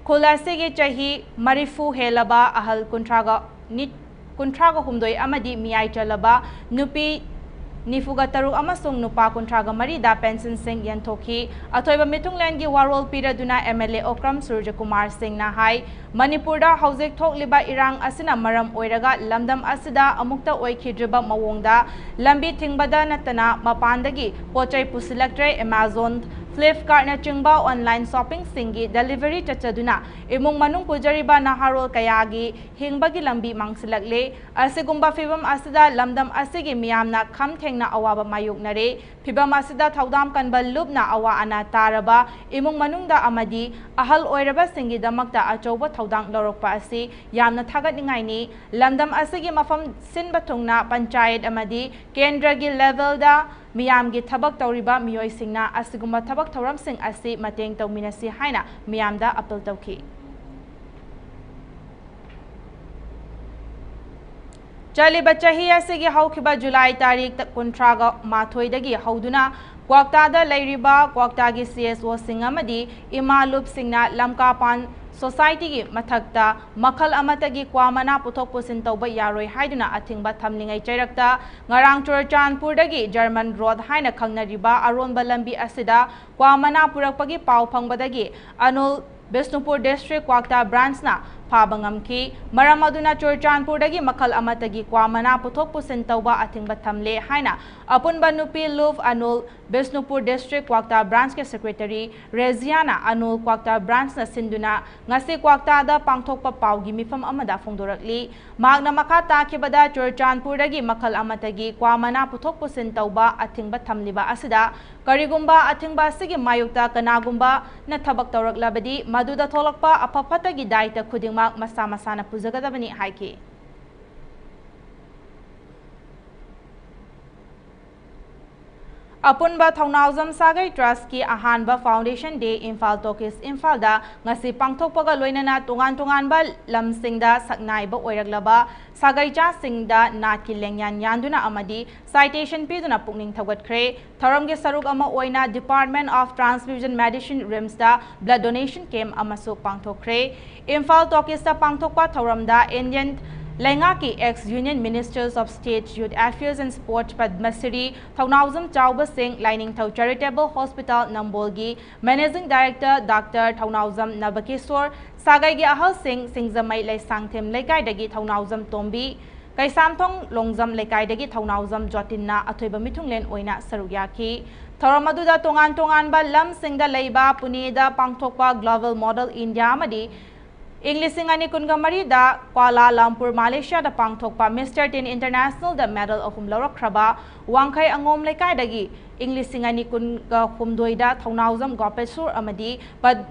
ꯈꯨꯜ ꯑꯁꯤꯒꯤ ꯆꯍꯤ ꯃꯔꯤꯐꯨ ꯍꯦꯜꯂꯕ ꯑꯍꯜ ꯀꯨꯟꯊ꯭ꯔꯥꯒ ꯅꯤ-, ꯀꯨꯟꯊ꯭ꯔꯥꯒ ꯍꯨꯝꯗꯣꯏ ꯑꯃꯗꯤ ꯃꯤꯌꯥꯏ ꯆꯜꯂꯕ ꯅꯨꯄꯤ ꯅꯤꯐꯨꯒ ꯇꯔꯨꯛ ꯑꯃꯁꯨꯡ ꯅꯨꯄꯥ ꯀꯨꯟꯊ꯭ꯔꯥꯒ ꯃꯔꯤꯗ pensionꯁꯤꯡ ꯌꯦꯟꯊꯣꯛꯈꯤ꯫ ꯑꯊꯣꯏꯕ ꯃꯤꯊꯨꯡꯂꯦꯟꯒꯤ ꯋꯥꯔꯣꯜ ꯄꯤꯔꯗꯨꯅ MLA ꯑꯣꯀ꯭ꯔꯝ ꯁꯨꯔꯖꯀꯨꯃꯥꯔ ꯁꯤꯡꯅ ꯍꯥꯏ, ꯃꯅꯤꯄꯨꯔꯗ ꯍꯧꯖꯤꯛ ꯊꯣꯛꯂꯤꯕ ꯏꯔꯥꯡ ꯑꯁꯤꯅ ꯃꯔꯝ ꯑꯣꯏꯔꯒ ꯂꯝꯗꯝ ꯑꯁꯤꯗ ꯑꯃꯨꯛꯇ ꯑꯣꯏꯈꯤꯗ꯭ꯔꯤꯕ ꯃꯑꯣꯡꯗ ꯂꯝꯕꯤ ꯊꯤꯡꯕꯗ ꯅꯠꯇꯅ ꯃꯄꯥꯟꯗꯒꯤ ꯄꯣꯠ ꯆꯩ ꯄꯨꯁꯤꯜꯂꯛꯇ꯭ꯔꯦ꯫ Amazon, Flipkartꯅꯆꯤꯡꯕ online shoppingꯁꯤꯡꯒꯤ delivery ꯆꯠꯆꯗꯨꯅ ꯏꯃꯨꯡ ꯃꯅꯨꯡ ꯄꯨꯖꯔꯤꯕ ꯅꯍꯥꯔꯣꯜ ꯀꯌꯥꯒꯤ ꯍꯤꯡꯕꯒꯤ ꯂꯝꯕꯤ ꯃꯥꯡꯁꯤꯜꯂꯛꯂꯦ꯫ ꯑꯁꯤꯒꯨꯝꯕ ꯐꯤꯚꯝ ꯑꯁꯤꯗ ꯂꯝꯗꯝ ꯑꯁꯤꯒꯤ ꯃꯤꯌꯥꯝꯅ ꯈꯝ ꯊꯦꯡꯅ ꯑꯋꯥꯕ ꯃꯥꯌꯣꯛꯅꯔꯦ꯫ ꯐꯤꯚꯝ ꯑꯁꯤꯗ ꯊꯧꯗꯥꯝ ꯀꯟꯕ ꯂꯨꯞꯅ ꯑꯋꯥ ꯑꯅꯥ ꯇꯥꯔꯕ ꯏꯃꯨꯡ ꯃꯅꯨꯡꯗ ꯑꯃꯗꯤ ꯑꯍꯜ ꯑꯣꯏꯔꯕꯁꯤꯡꯒꯤꯗꯃꯛꯇ ꯑꯆꯧꯕ ꯊꯧꯗꯥꯡ ꯂꯧꯔꯛꯄ ꯑꯁꯤ ꯌꯥꯝꯅ ꯊꯥꯒꯠꯅꯤꯡꯉꯥꯏꯅꯤ꯫ ꯂꯝꯗꯝ ꯑꯁꯤꯒꯤ ꯃꯐꯝ ꯁꯤꯟꯕ ꯊꯨꯡꯅ ꯄꯟꯆꯥꯌꯠ ꯑꯃꯗꯤ ꯀꯦꯟꯗ꯭ꯔꯒꯤ levelꯗ ꯃꯤꯌꯥꯝꯒꯤ ꯊꯕꯛ ꯇꯧꯔꯤꯕ ꯃꯤꯑꯣꯏꯁꯤꯡꯅ ꯑꯁꯤꯒꯨꯝꯕ ꯊꯕꯛ ꯊꯧꯔꯝꯁꯤꯡ ꯑꯁꯤ ꯃꯇꯦꯡ ꯇꯧꯃꯤꯟꯅꯁꯤ ꯍꯥꯏꯅ ꯃꯤꯌꯥꯝꯗ appeal ꯇꯧꯈꯤ꯫ ꯆꯠꯂꯤꯕ ꯆꯍꯤ ꯑꯁꯤꯒꯤ ꯍꯧꯈꯤꯕ ꯖꯨꯂꯥꯏ ꯇꯥꯔꯤꯛ ꯀꯨꯟꯊ꯭ꯔꯥꯒ ꯃꯥꯊꯣꯏꯗꯒꯤ ꯍꯧꯗꯨꯅ ꯀ꯭ꯋꯥꯛꯇꯥꯗ ꯂꯩꯔꯤꯕ ꯀ꯭ꯋꯥꯛꯇꯥꯒꯤ CSOꯁꯤꯡ ꯑꯃꯗꯤ ꯏꯃꯥ ꯂꯨꯞꯁꯤꯡꯅ ꯂꯝꯀꯥꯄꯥꯟ societyꯒꯤ ꯃꯊꯛꯇ ꯃꯈꯜ ꯑꯃꯠꯇꯒꯤ ꯀ꯭ꯋꯥ ꯃꯅꯥ ꯄꯨꯊꯣꯛ ꯄꯨꯁꯤꯟ ꯇꯧꯕ ꯌꯥꯔꯣꯏ ꯍꯥꯏꯗꯨꯅ ꯑꯊꯤꯡꯕ ꯊꯝꯂꯤꯉꯩ ꯆꯩꯔꯛꯇ ꯉꯔꯥꯡ ꯆꯨꯔꯆꯥꯟꯄꯨꯔꯗꯒꯤ German Road ꯍꯥꯏꯅ ꯈꯪꯅꯔꯤꯕ ꯑꯔꯣꯟꯕ ꯂꯝꯕꯤ ꯑꯁꯤꯗ ꯀ꯭ꯋꯥ ꯃꯅꯥ ꯄꯨꯔꯛꯄꯒꯤ ꯄꯥꯎ ꯐꯪꯕꯗꯒꯤ ꯑꯅꯨꯜ ꯕꯤꯁꯅꯨꯄꯨꯔ district ꯀ꯭ꯋꯥꯛꯇꯥ branchꯅ ꯐꯥꯕ ꯉꯝꯈꯤ꯫ ꯃꯔꯝ ꯑꯗꯨꯅ ꯆꯨꯔꯆꯥꯟꯄꯨꯔꯗꯒꯤ ꯃꯈꯜ ꯑꯃꯠꯇꯒꯤ ꯀ꯭ꯋꯥ ꯃꯅꯥ ꯄꯨꯊꯣꯛ ꯄꯨꯁꯤꯟ ꯇꯧꯕ ꯑꯊꯤꯡꯕ ꯊꯝꯂꯦ ꯍꯥꯏꯅ ꯑꯄꯨꯟꯕ ꯅꯨꯄꯤ ꯂꯨꯐ ꯑꯅꯨꯜ, ꯕꯤꯁꯅꯨꯄꯨꯔ ꯗꯤꯁꯇ꯭ꯔꯤꯛ ꯀ꯭ꯋꯥꯛꯇꯥ ꯕ꯭ꯔꯥꯟꯁꯀꯤ ꯁꯦꯀ꯭ꯔꯦꯇꯔꯤ ꯔꯦꯖꯤꯌꯥꯅꯥ ꯑꯅꯨꯜ ꯀ꯭ꯋꯥꯛꯇꯥ ꯕ꯭ꯔꯥꯟꯁꯅ ꯁꯤꯟꯗꯨꯅ ꯉꯁꯤ ꯀ꯭ꯋꯥꯛꯇꯥꯗ ꯄꯥꯡꯊꯣꯛꯄ ꯄꯥꯎꯒꯤ ꯃꯤꯐꯝ ꯑꯃꯗ ꯐꯣꯡꯗꯣꯔꯛꯂꯤ꯫ ꯃꯍꯥꯛꯅ ꯃꯈꯥ ꯇꯥꯈꯤꯕꯗ, ꯆꯨꯔꯆꯥꯟꯄꯨꯔꯗꯒꯤ ꯃꯈꯜ ꯑꯃꯠꯇꯒꯤ ꯀ꯭ꯋꯥ ꯃꯅꯥ ꯄꯨꯊꯣꯛ ꯄꯨꯁꯤꯟ ꯇꯧꯕ ꯑꯊꯤꯡꯕ ꯊꯝꯂꯤꯕ ꯑꯁꯤꯗ ꯀꯔꯤꯒꯨꯝꯕ ꯑꯊꯤꯡꯕ ꯑꯁꯤꯒꯤ ꯃꯥꯌꯣꯛꯇ ꯀꯅꯥꯒꯨꯝꯕꯅ ꯊꯕꯛ ꯇꯧꯔꯛꯂꯕꯗꯤ, ꯃꯗꯨꯗ ꯊꯣꯛꯂꯛꯄ ꯑꯐ ꯐꯠꯇꯒꯤ ꯗꯥꯏꯇ ꯈꯨꯗꯤꯡꯃꯛ ꯃꯁꯥ ꯃꯁꯥꯅ ꯄꯨꯖꯒꯗꯕꯅꯤ ꯍꯥꯏꯈꯤ꯫ ꯑꯄꯨꯟꯕ ꯊꯧꯅꯥꯎꯖꯝ ꯁꯥꯒꯩ ꯇ꯭ꯔꯁꯀꯤ ꯑꯍꯥꯟꯕ ꯐꯥꯎꯟꯗꯦꯁꯟ ꯗꯦ ꯏꯝꯐꯥꯜ ꯇꯣꯀꯤꯁ ꯏꯝꯐꯥꯜꯗ ꯉꯁꯤ ꯄꯥꯡꯊꯣꯛꯄꯒ ꯂꯣꯏꯅꯅ ꯇꯣꯉꯥꯟ ꯇꯣꯉꯥꯟꯕ ꯂꯝꯁꯤꯡꯗ ꯁꯛꯅꯥꯏꯕ ꯑꯣꯏꯔꯛꯂꯕ ꯁꯥꯒꯩꯆꯥꯁꯤꯡꯗ ꯅꯥꯠꯀꯤ ꯂꯦꯡꯌꯥꯟ ꯌꯥꯟꯗꯨꯅ ꯑꯃꯗꯤ ꯁꯥꯏꯇꯦꯁꯟ ꯄꯤꯗꯨꯅ ꯄꯨꯛꯅꯤꯡ ꯊꯧꯒꯠꯈ꯭ꯔꯦ꯫ ꯊꯧꯔꯝꯒꯤ ꯁꯔꯨꯛ ꯑꯃ ꯑꯣꯏꯅ Department of Transfusion Medicine ꯔꯤꯝꯁꯇ blood donation camp ꯑꯃꯁꯨ ꯄꯥꯡꯊꯣꯛꯈ꯭ꯔꯦ꯫ ꯏꯝꯐꯥꯜ ꯇꯣꯀꯤꯁꯇ ꯄꯥꯡꯊꯣꯛꯄ ꯊꯧꯔꯝꯗ Indian ꯂꯩꯉꯥꯛꯀꯤ ex Union Ministers of State Youth Affairs and Sports Padma Shri ꯊꯧꯅꯥꯎꯖꯝ ꯆꯥꯎꯕ ꯁꯤꯡ, ꯂꯥꯏꯅꯤꯡꯊꯧ Charitable Hospital ꯅꯝꯕꯣꯜꯒꯤ Managing Director Doctor ꯊꯧꯅꯥꯎꯖꯝ ꯅꯕꯀꯤꯁꯣꯔ, ꯁꯥꯒꯩꯒꯤ ꯑꯍꯜꯁꯤꯡ, ꯁꯤꯡꯖꯃꯩ ꯂꯩꯁꯥꯡꯊꯦꯝ ꯂꯩꯀꯥꯏꯗꯒꯤ ꯊꯧꯅꯥꯎꯖꯝ ꯇꯣꯝꯕꯤ, ꯀꯩꯁꯥꯝꯊꯣꯡ ꯂꯣꯡꯖꯝ ꯂꯩꯀꯥꯏꯗꯒꯤ ꯊꯧꯅꯥꯎꯖꯝ ꯖꯣꯇꯤꯟꯅ ꯑꯊꯣꯏꯕ ꯃꯤꯊꯨꯡꯂꯦꯟ ꯑꯣꯏꯅ ꯁꯔꯨꯛ ꯌꯥꯈꯤ꯫ ꯊꯧꯔꯝ ꯑꯗꯨꯗ ꯇꯣꯉꯥꯟ ꯇꯣꯉꯥꯟꯕ ꯂꯝꯁꯤꯡꯗ ꯂꯩꯕ ꯄꯨꯅꯦꯗ ꯄꯥꯡꯊꯣꯛꯄ Global Model India ꯑꯃꯗꯤ ꯏꯪ ꯂꯤꯁꯤꯡ ꯑꯅꯤ ꯀꯨꯟꯒ ꯃꯔꯤꯗ ꯀ꯭ꯋꯥꯂꯥ ꯂꯝꯄꯨꯔ, ꯃꯥꯂꯦꯁꯤꯌꯥꯗ ꯄꯥꯡꯊꯣꯛꯄ Mister Teen Internationalꯗ medal ꯑꯍꯨꯝ ꯂꯧꯔꯛꯈ꯭ꯔꯕ ꯋꯥꯡꯈꯩ ꯑꯉꯣꯝ ꯂꯩꯀꯥꯏꯗꯒꯤ ꯏꯪ ꯂꯤꯁꯤꯡ ꯑꯅꯤ ꯀꯨꯟꯒ ꯍꯨꯝꯗꯣꯏꯗ ꯊꯧꯅꯥꯎꯖꯝ ꯒꯣꯄꯦꯁꯣꯔ ꯑꯃꯗꯤ ꯄꯗ-,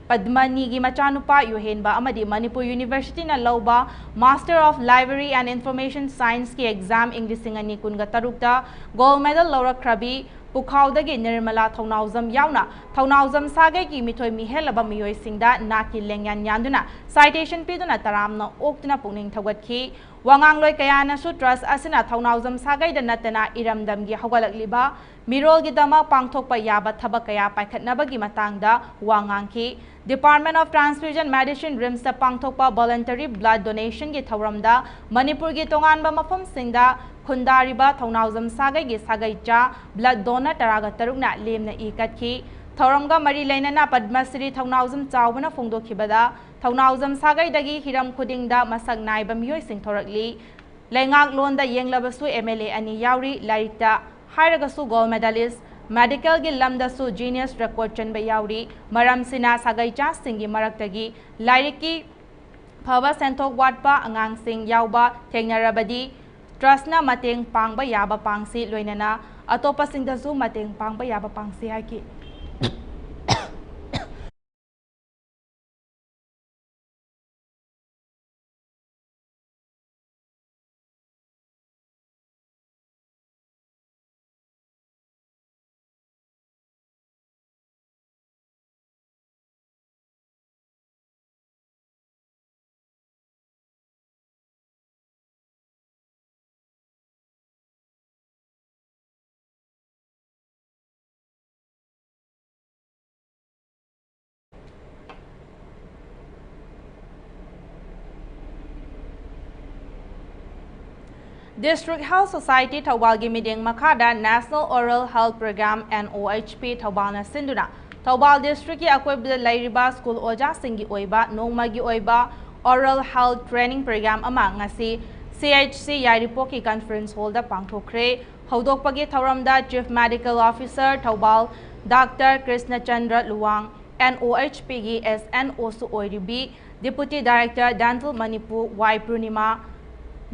ꯄꯗꯃꯅꯤꯒꯤ ꯃꯆꯥꯅꯨꯄꯥ ꯌꯨꯍꯦꯟꯕ ꯑꯃꯗꯤ ꯃꯅꯤꯄꯨꯔ Universityꯅ ꯂꯧꯕ Master of Library and Information Scienceꯀꯤ exam ꯏꯪ ꯂꯤꯁꯤꯡ ꯑꯅꯤ ꯀꯨꯟꯒ ꯇꯔꯨꯛꯇ gold medal ꯂꯧꯔꯛꯈ꯭ꯔꯕꯤ ꯄꯨꯈꯥꯎꯗꯒꯤ ꯅꯤꯔꯃꯂꯥ ꯊꯧꯅꯥꯎꯖꯝ ꯌꯥꯎꯅ ꯊꯧꯅꯥꯎꯖꯝ ꯁꯥꯒꯩꯒꯤ ꯃꯤꯊꯣꯏ ꯃꯤꯍꯦꯜꯂꯕ ꯃꯤꯑꯣꯏꯁꯤꯡꯗ ꯅꯥꯠꯀꯤ ꯂꯦꯡꯌꯥꯟ ꯌꯥꯟꯗꯨꯅ citation ꯄꯤꯗꯨꯅ ꯇꯔꯥꯝꯅ ꯑꯣꯛꯇꯨꯅ ꯄꯨꯛꯅꯤꯡ ꯊꯧꯒꯠꯈꯤ꯫ ꯋꯥꯉꯥꯡꯂꯣꯏ ꯀꯌꯥꯅꯁꯨ trust ꯑꯁꯤꯅ ꯊꯧꯅꯥꯎꯖꯝ ꯁꯥꯒꯩꯗ ꯅꯠꯇꯅ ꯏꯔꯝꯗꯝꯒꯤ ꯍꯧꯒꯠꯂꯛꯂꯤꯕ ꯃꯤꯔꯣꯜꯒꯤꯗꯃꯛ ꯄꯥꯡꯊꯣꯛꯄ ꯌꯥꯕ ꯊꯕꯛ ꯀꯌꯥ ꯄꯥꯏꯈꯠꯅꯕꯒꯤ ꯃꯇꯥꯡꯗ ꯋꯥ ꯉꯥꯡꯈꯤ꯫ Department of Transfusion Medicine ꯔꯤꯝꯁꯇ ꯄꯥꯡꯊꯣꯛꯄ voluntary blood donationꯒꯤ ꯊꯧꯔꯝꯗ ꯃꯅꯤꯄꯨꯔꯒꯤ ꯇꯣꯉꯥꯟꯕ ꯃꯐꯝꯁꯤꯡꯗ ꯈꯨꯟꯗꯥꯔꯤꯕ ꯊꯧꯅꯥꯎꯖꯝ ꯁꯥꯒꯩꯒꯤ ꯁꯥꯒꯩꯆꯥ blood donor ꯇꯔꯥꯒ ꯇꯔꯨꯛꯅ ꯂꯦꯝꯅ ꯏ ꯀꯠꯈꯤ꯫ ꯊꯧꯔꯝꯒ ꯃꯔꯤ ꯂꯩꯅꯅ ꯄꯗꯃꯁ꯭ꯔꯤ ꯊꯧꯅꯥꯎꯖꯝ ꯆꯥꯎꯕꯅ ꯐꯣꯡꯗꯣꯛꯈꯤꯕꯗ, ꯊꯧꯅꯥꯎꯖꯝ ꯁꯥꯒꯩꯗꯒꯤ ꯍꯤꯔꯝ ꯈꯨꯗꯤꯡꯗ ꯃꯁꯛ ꯅꯥꯏꯕ ꯃꯤꯑꯣꯏꯁꯤꯡ ꯊꯣꯔꯛꯂꯤ꯫ ꯂꯩꯉꯥꯛꯂꯣꯟꯗ ꯌꯦꯡꯂꯕꯁꯨ ꯑꯦꯝ ꯑꯦꯜ ꯑꯦ ꯑꯅꯤ ꯌꯥꯎꯔꯤ꯫ ꯂꯥꯏꯔꯤꯛꯇ ꯍꯥꯏꯔꯒꯁꯨ gold medalist, medicalꯒꯤ ꯂꯝꯗꯁꯨ Guinness record ꯆꯟꯕ ꯌꯥꯎꯔꯤ꯫ ꯃꯔꯝꯁꯤꯅ ꯁꯥꯒꯩꯆꯥꯁꯤꯡꯒꯤ ꯃꯔꯛꯇꯒꯤ ꯂꯥꯏꯔꯤꯛꯀꯤ ꯐꯕ ꯁꯦꯟꯊꯣꯛ ꯋꯥꯠꯄ ꯑꯉꯥꯡꯁꯤꯡ ꯌꯥꯎꯕ ꯊꯦꯡꯅꯔꯕꯗꯤ trustꯅ ꯃꯇꯦꯡ ꯄꯥꯡꯕ ꯌꯥꯕ ꯄꯥꯡꯁꯤ, ꯂꯣꯏꯅꯅ ꯑꯇꯣꯞꯄꯁꯤꯡꯗꯁꯨ ꯃꯇꯦꯡ ꯄꯥꯡꯕ ꯌꯥꯕ ꯄꯥꯡꯁꯤ ꯍꯥꯏꯈꯤ꯫ District Health Society ꯊꯧꯕꯥꯜꯒꯤ ꯃꯤꯠꯌꯦꯡ ꯃꯈꯥꯗ National Oral Health Program, N O H P, ꯊꯧꯕꯥꯜꯅ ꯁꯤꯟꯗꯨꯅ ꯊꯧꯕꯥꯜ districtꯀꯤ ꯑꯀꯣꯏꯕꯗ ꯂꯩꯔꯤꯕ school ꯑꯣꯖꯥꯁꯤꯡꯒꯤ ꯑꯣꯏꯕ ꯅꯣꯡꯃꯒꯤ ꯑꯣꯏꯕ oral health training program ꯑꯃ ꯉꯁꯤ C H C ꯌꯥꯏꯔꯤꯄꯣꯛꯀꯤ conference hallꯗ ꯄꯥꯡꯊꯣꯛꯈ꯭ꯔꯦ꯫ ꯍꯧꯗꯣꯛꯄꯒꯤ ꯊꯧꯔꯝꯗ Chief Medical Officer Thoubal Doctor ꯀ꯭ꯔꯤꯁꯅꯆꯟꯗ꯭ꯔ Luwang, N O H Pꯒꯤ S N Oꯁꯨ ꯑꯣꯏꯔꯤꯕꯤ Deputy Director Dental Manipur ꯋꯥꯏ ꯄꯨꯔꯅꯤꯃꯥ,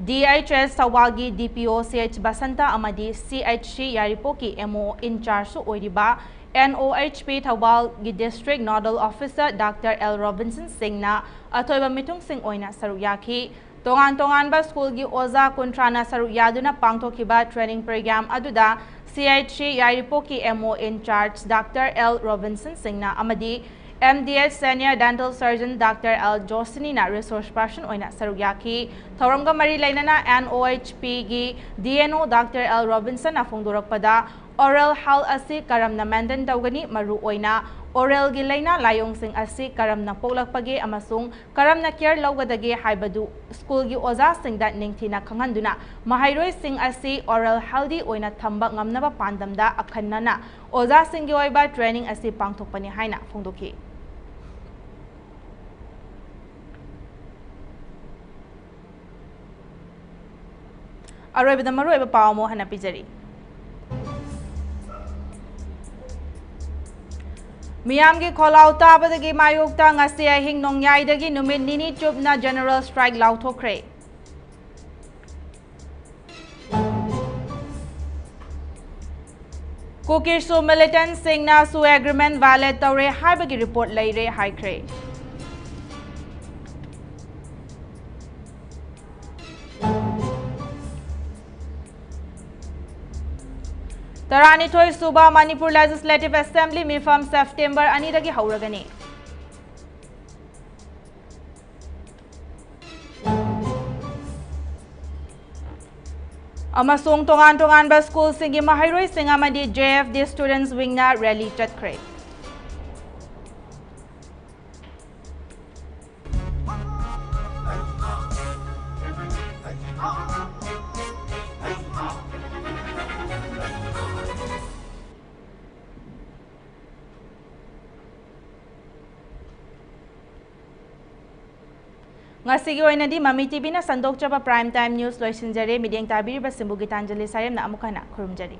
D H S ꯊꯧꯕꯥꯜꯒꯤ D P O C H Basanta ꯑꯃꯗꯤ C H C ꯌꯥꯏꯔꯤꯄꯣꯛꯀꯤ M O in chargeꯁꯨ ꯑꯣꯏꯔꯤꯕ N O H P ꯊꯧꯕꯥꯜꯒꯤ District Nodal Officer Doctor L Robinson ꯁꯤꯡꯅ ꯑꯊꯣꯏꯕ ꯃꯤꯊꯨꯡꯁꯤꯡ ꯑꯣꯏꯅ ꯁꯔꯨꯛ ꯌꯥꯈꯤ꯫ ꯇꯣꯉꯥꯟ ꯇꯣꯉꯥꯟꯕ schoolꯒꯤ ꯑꯣꯖꯥ ꯀꯨꯟꯊ꯭ꯔꯥꯅ ꯁꯔꯨꯛ ꯌꯥꯗꯨꯅ ꯄꯥꯡꯊꯣꯛꯈꯤꯕ training program ꯑꯗꯨꯗ C H C ꯌꯥꯏꯔꯤꯄꯣꯛꯀꯤ M O in charge Doctor L Robinson ꯁꯤꯡꯅ ꯑꯃꯗꯤ M D H Senior Dental Surgeon Doctor L ꯖꯣꯁꯤꯅꯤꯅ resource person ꯑꯣꯏꯅ ꯁꯔꯨꯛ ꯌꯥꯈꯤ꯫ ꯊꯧꯔꯝꯒ ꯃꯔꯤ ꯂꯩꯅꯅ N O H Pꯒꯤ D N O Doctor L Robinsonꯅ ꯐꯣꯡꯗꯣꯔꯛꯄꯗ, oral health ꯑꯁꯤ ꯀꯔꯝꯅ maintain ꯇꯧꯒꯅꯤ, ꯃꯔꯨꯑꯣꯏꯅ ꯑꯣꯔꯦꯜꯒꯤ ꯂꯥꯏꯅꯥ ꯂꯥꯏꯑꯣꯡꯁꯤꯡ ꯑꯁꯤ ꯀꯔꯝꯅ ꯄꯣꯛꯂꯛꯄꯒꯦ ꯑꯃꯁꯨꯡ ꯀꯔꯝꯅ ꯀꯦꯌꯔ ꯂꯧꯒꯗꯒꯦ ꯍꯥꯏꯕꯗꯨ ꯁ꯭ꯀꯨꯜꯒꯤ ꯑꯣꯖꯥꯁꯤꯡꯗ ꯅꯤꯡꯊꯤꯅ ꯈꯪꯍꯟꯗꯨꯅ ꯃꯍꯩꯔꯣꯏꯁꯤꯡ ꯑꯁꯤ ꯑꯣꯔꯦꯜ ꯍꯦꯜꯗꯤ ꯑꯣꯏꯅ ꯊꯝꯕ ꯉꯝꯅꯕ ꯄꯥꯟꯗꯝꯗ ꯑꯈꯟꯅꯅ ꯑꯣꯖꯥꯁꯤꯡꯒꯤ ꯑꯣꯏꯕ ꯇ꯭ꯔꯦꯅꯤꯡ ꯑꯁꯤ ꯄꯥꯡꯊꯣꯛꯄꯅꯤ ꯍꯥꯏꯅ ꯐꯣꯡꯗꯣꯛꯈꯤ꯫ ꯑꯔꯣꯏꯕꯗ ꯃꯔꯨꯑꯣꯏꯕ ꯄꯥꯎ ꯑꯃꯨꯛ ꯍꯟꯅ ꯄꯤꯖꯔꯤ꯫ ꯃꯤꯌꯥꯝꯒꯤ ꯈꯣꯜꯂꯥꯎ ꯇꯥꯕꯗꯒꯤ ꯃꯥꯌꯣꯛꯇ ꯉꯁꯤ ꯑꯍꯤꯡ ꯅꯣꯡꯌꯥꯏꯗꯒꯤ ꯅꯨꯃꯤꯠ ꯅꯤꯅꯤ ꯆꯨꯞꯅ ꯖꯦꯅꯔꯦꯜ ꯁ꯭ꯇ꯭ꯔꯥꯏꯛ ꯂꯥꯎꯊꯣꯛꯈ꯭ꯔꯦ꯫ ꯀꯨꯀꯤꯁꯨ ꯃꯤꯂꯤꯇꯦꯟꯠꯁꯤꯡꯅ ꯁꯨ ꯑꯦꯒ꯭ꯔꯤꯃꯦꯟꯠ ꯚꯥꯏꯑꯣꯂꯦꯠ ꯇꯧꯔꯦ ꯍꯥꯏꯕꯒꯤ ꯔꯤꯄꯣꯔꯠ ꯂꯩꯔꯦ ꯍꯥꯏꯈ꯭ꯔꯦ꯫ ꯇꯔꯥꯅꯤꯊꯣꯏ ꯁꯨꯕ ꯃꯅꯤꯄꯨꯔ ꯂꯦꯖꯤꯁꯂꯦꯇꯤꯚ ꯑꯦꯁꯦꯝꯕ꯭ꯂꯤ ꯃꯤꯐꯝ ꯁꯦꯞꯇꯦꯝꯕꯔ ꯑꯅꯤꯗꯒꯤ ꯍꯧꯔꯒꯅꯤ꯫ ꯑꯃꯁꯨꯡ ꯇꯣꯉꯥꯟ ꯇꯣꯉꯥꯟꯕ ꯁ꯭ꯀꯨꯜꯁꯤꯡꯒꯤ ꯃꯍꯩꯔꯣꯏꯁꯤꯡ ꯑꯃꯗꯤ ꯖꯦ ꯑꯦꯐ ꯗꯤ ꯁ꯭ꯇꯨꯗꯦꯟꯠꯁ ꯋꯤꯡꯅ ꯔꯦꯂꯤ ꯆꯠꯈ꯭ꯔꯦ꯫ ꯉꯁꯤꯒꯤ ꯑꯣꯏꯅꯗꯤ ꯃꯃꯤ ꯇꯤꯚꯤꯅ ꯁꯟꯗꯣꯛꯆꯕ ꯄ꯭ꯔꯥꯏꯝ ꯇꯥꯏꯝ ꯅ꯭ꯌꯨꯁ ꯂꯣꯏꯁꯤꯟꯖꯔꯦ꯫ ꯃꯤꯠꯌꯦꯡ ꯇꯥꯕꯤꯔꯤꯕꯁꯤꯡꯕꯨ ꯒꯤꯇꯥꯟꯖꯂꯤ ꯁꯥꯔꯦꯝꯅ ꯑꯃꯨꯛ ꯍꯟꯅ ꯈꯨꯔꯨꯝꯖꯔꯤ꯫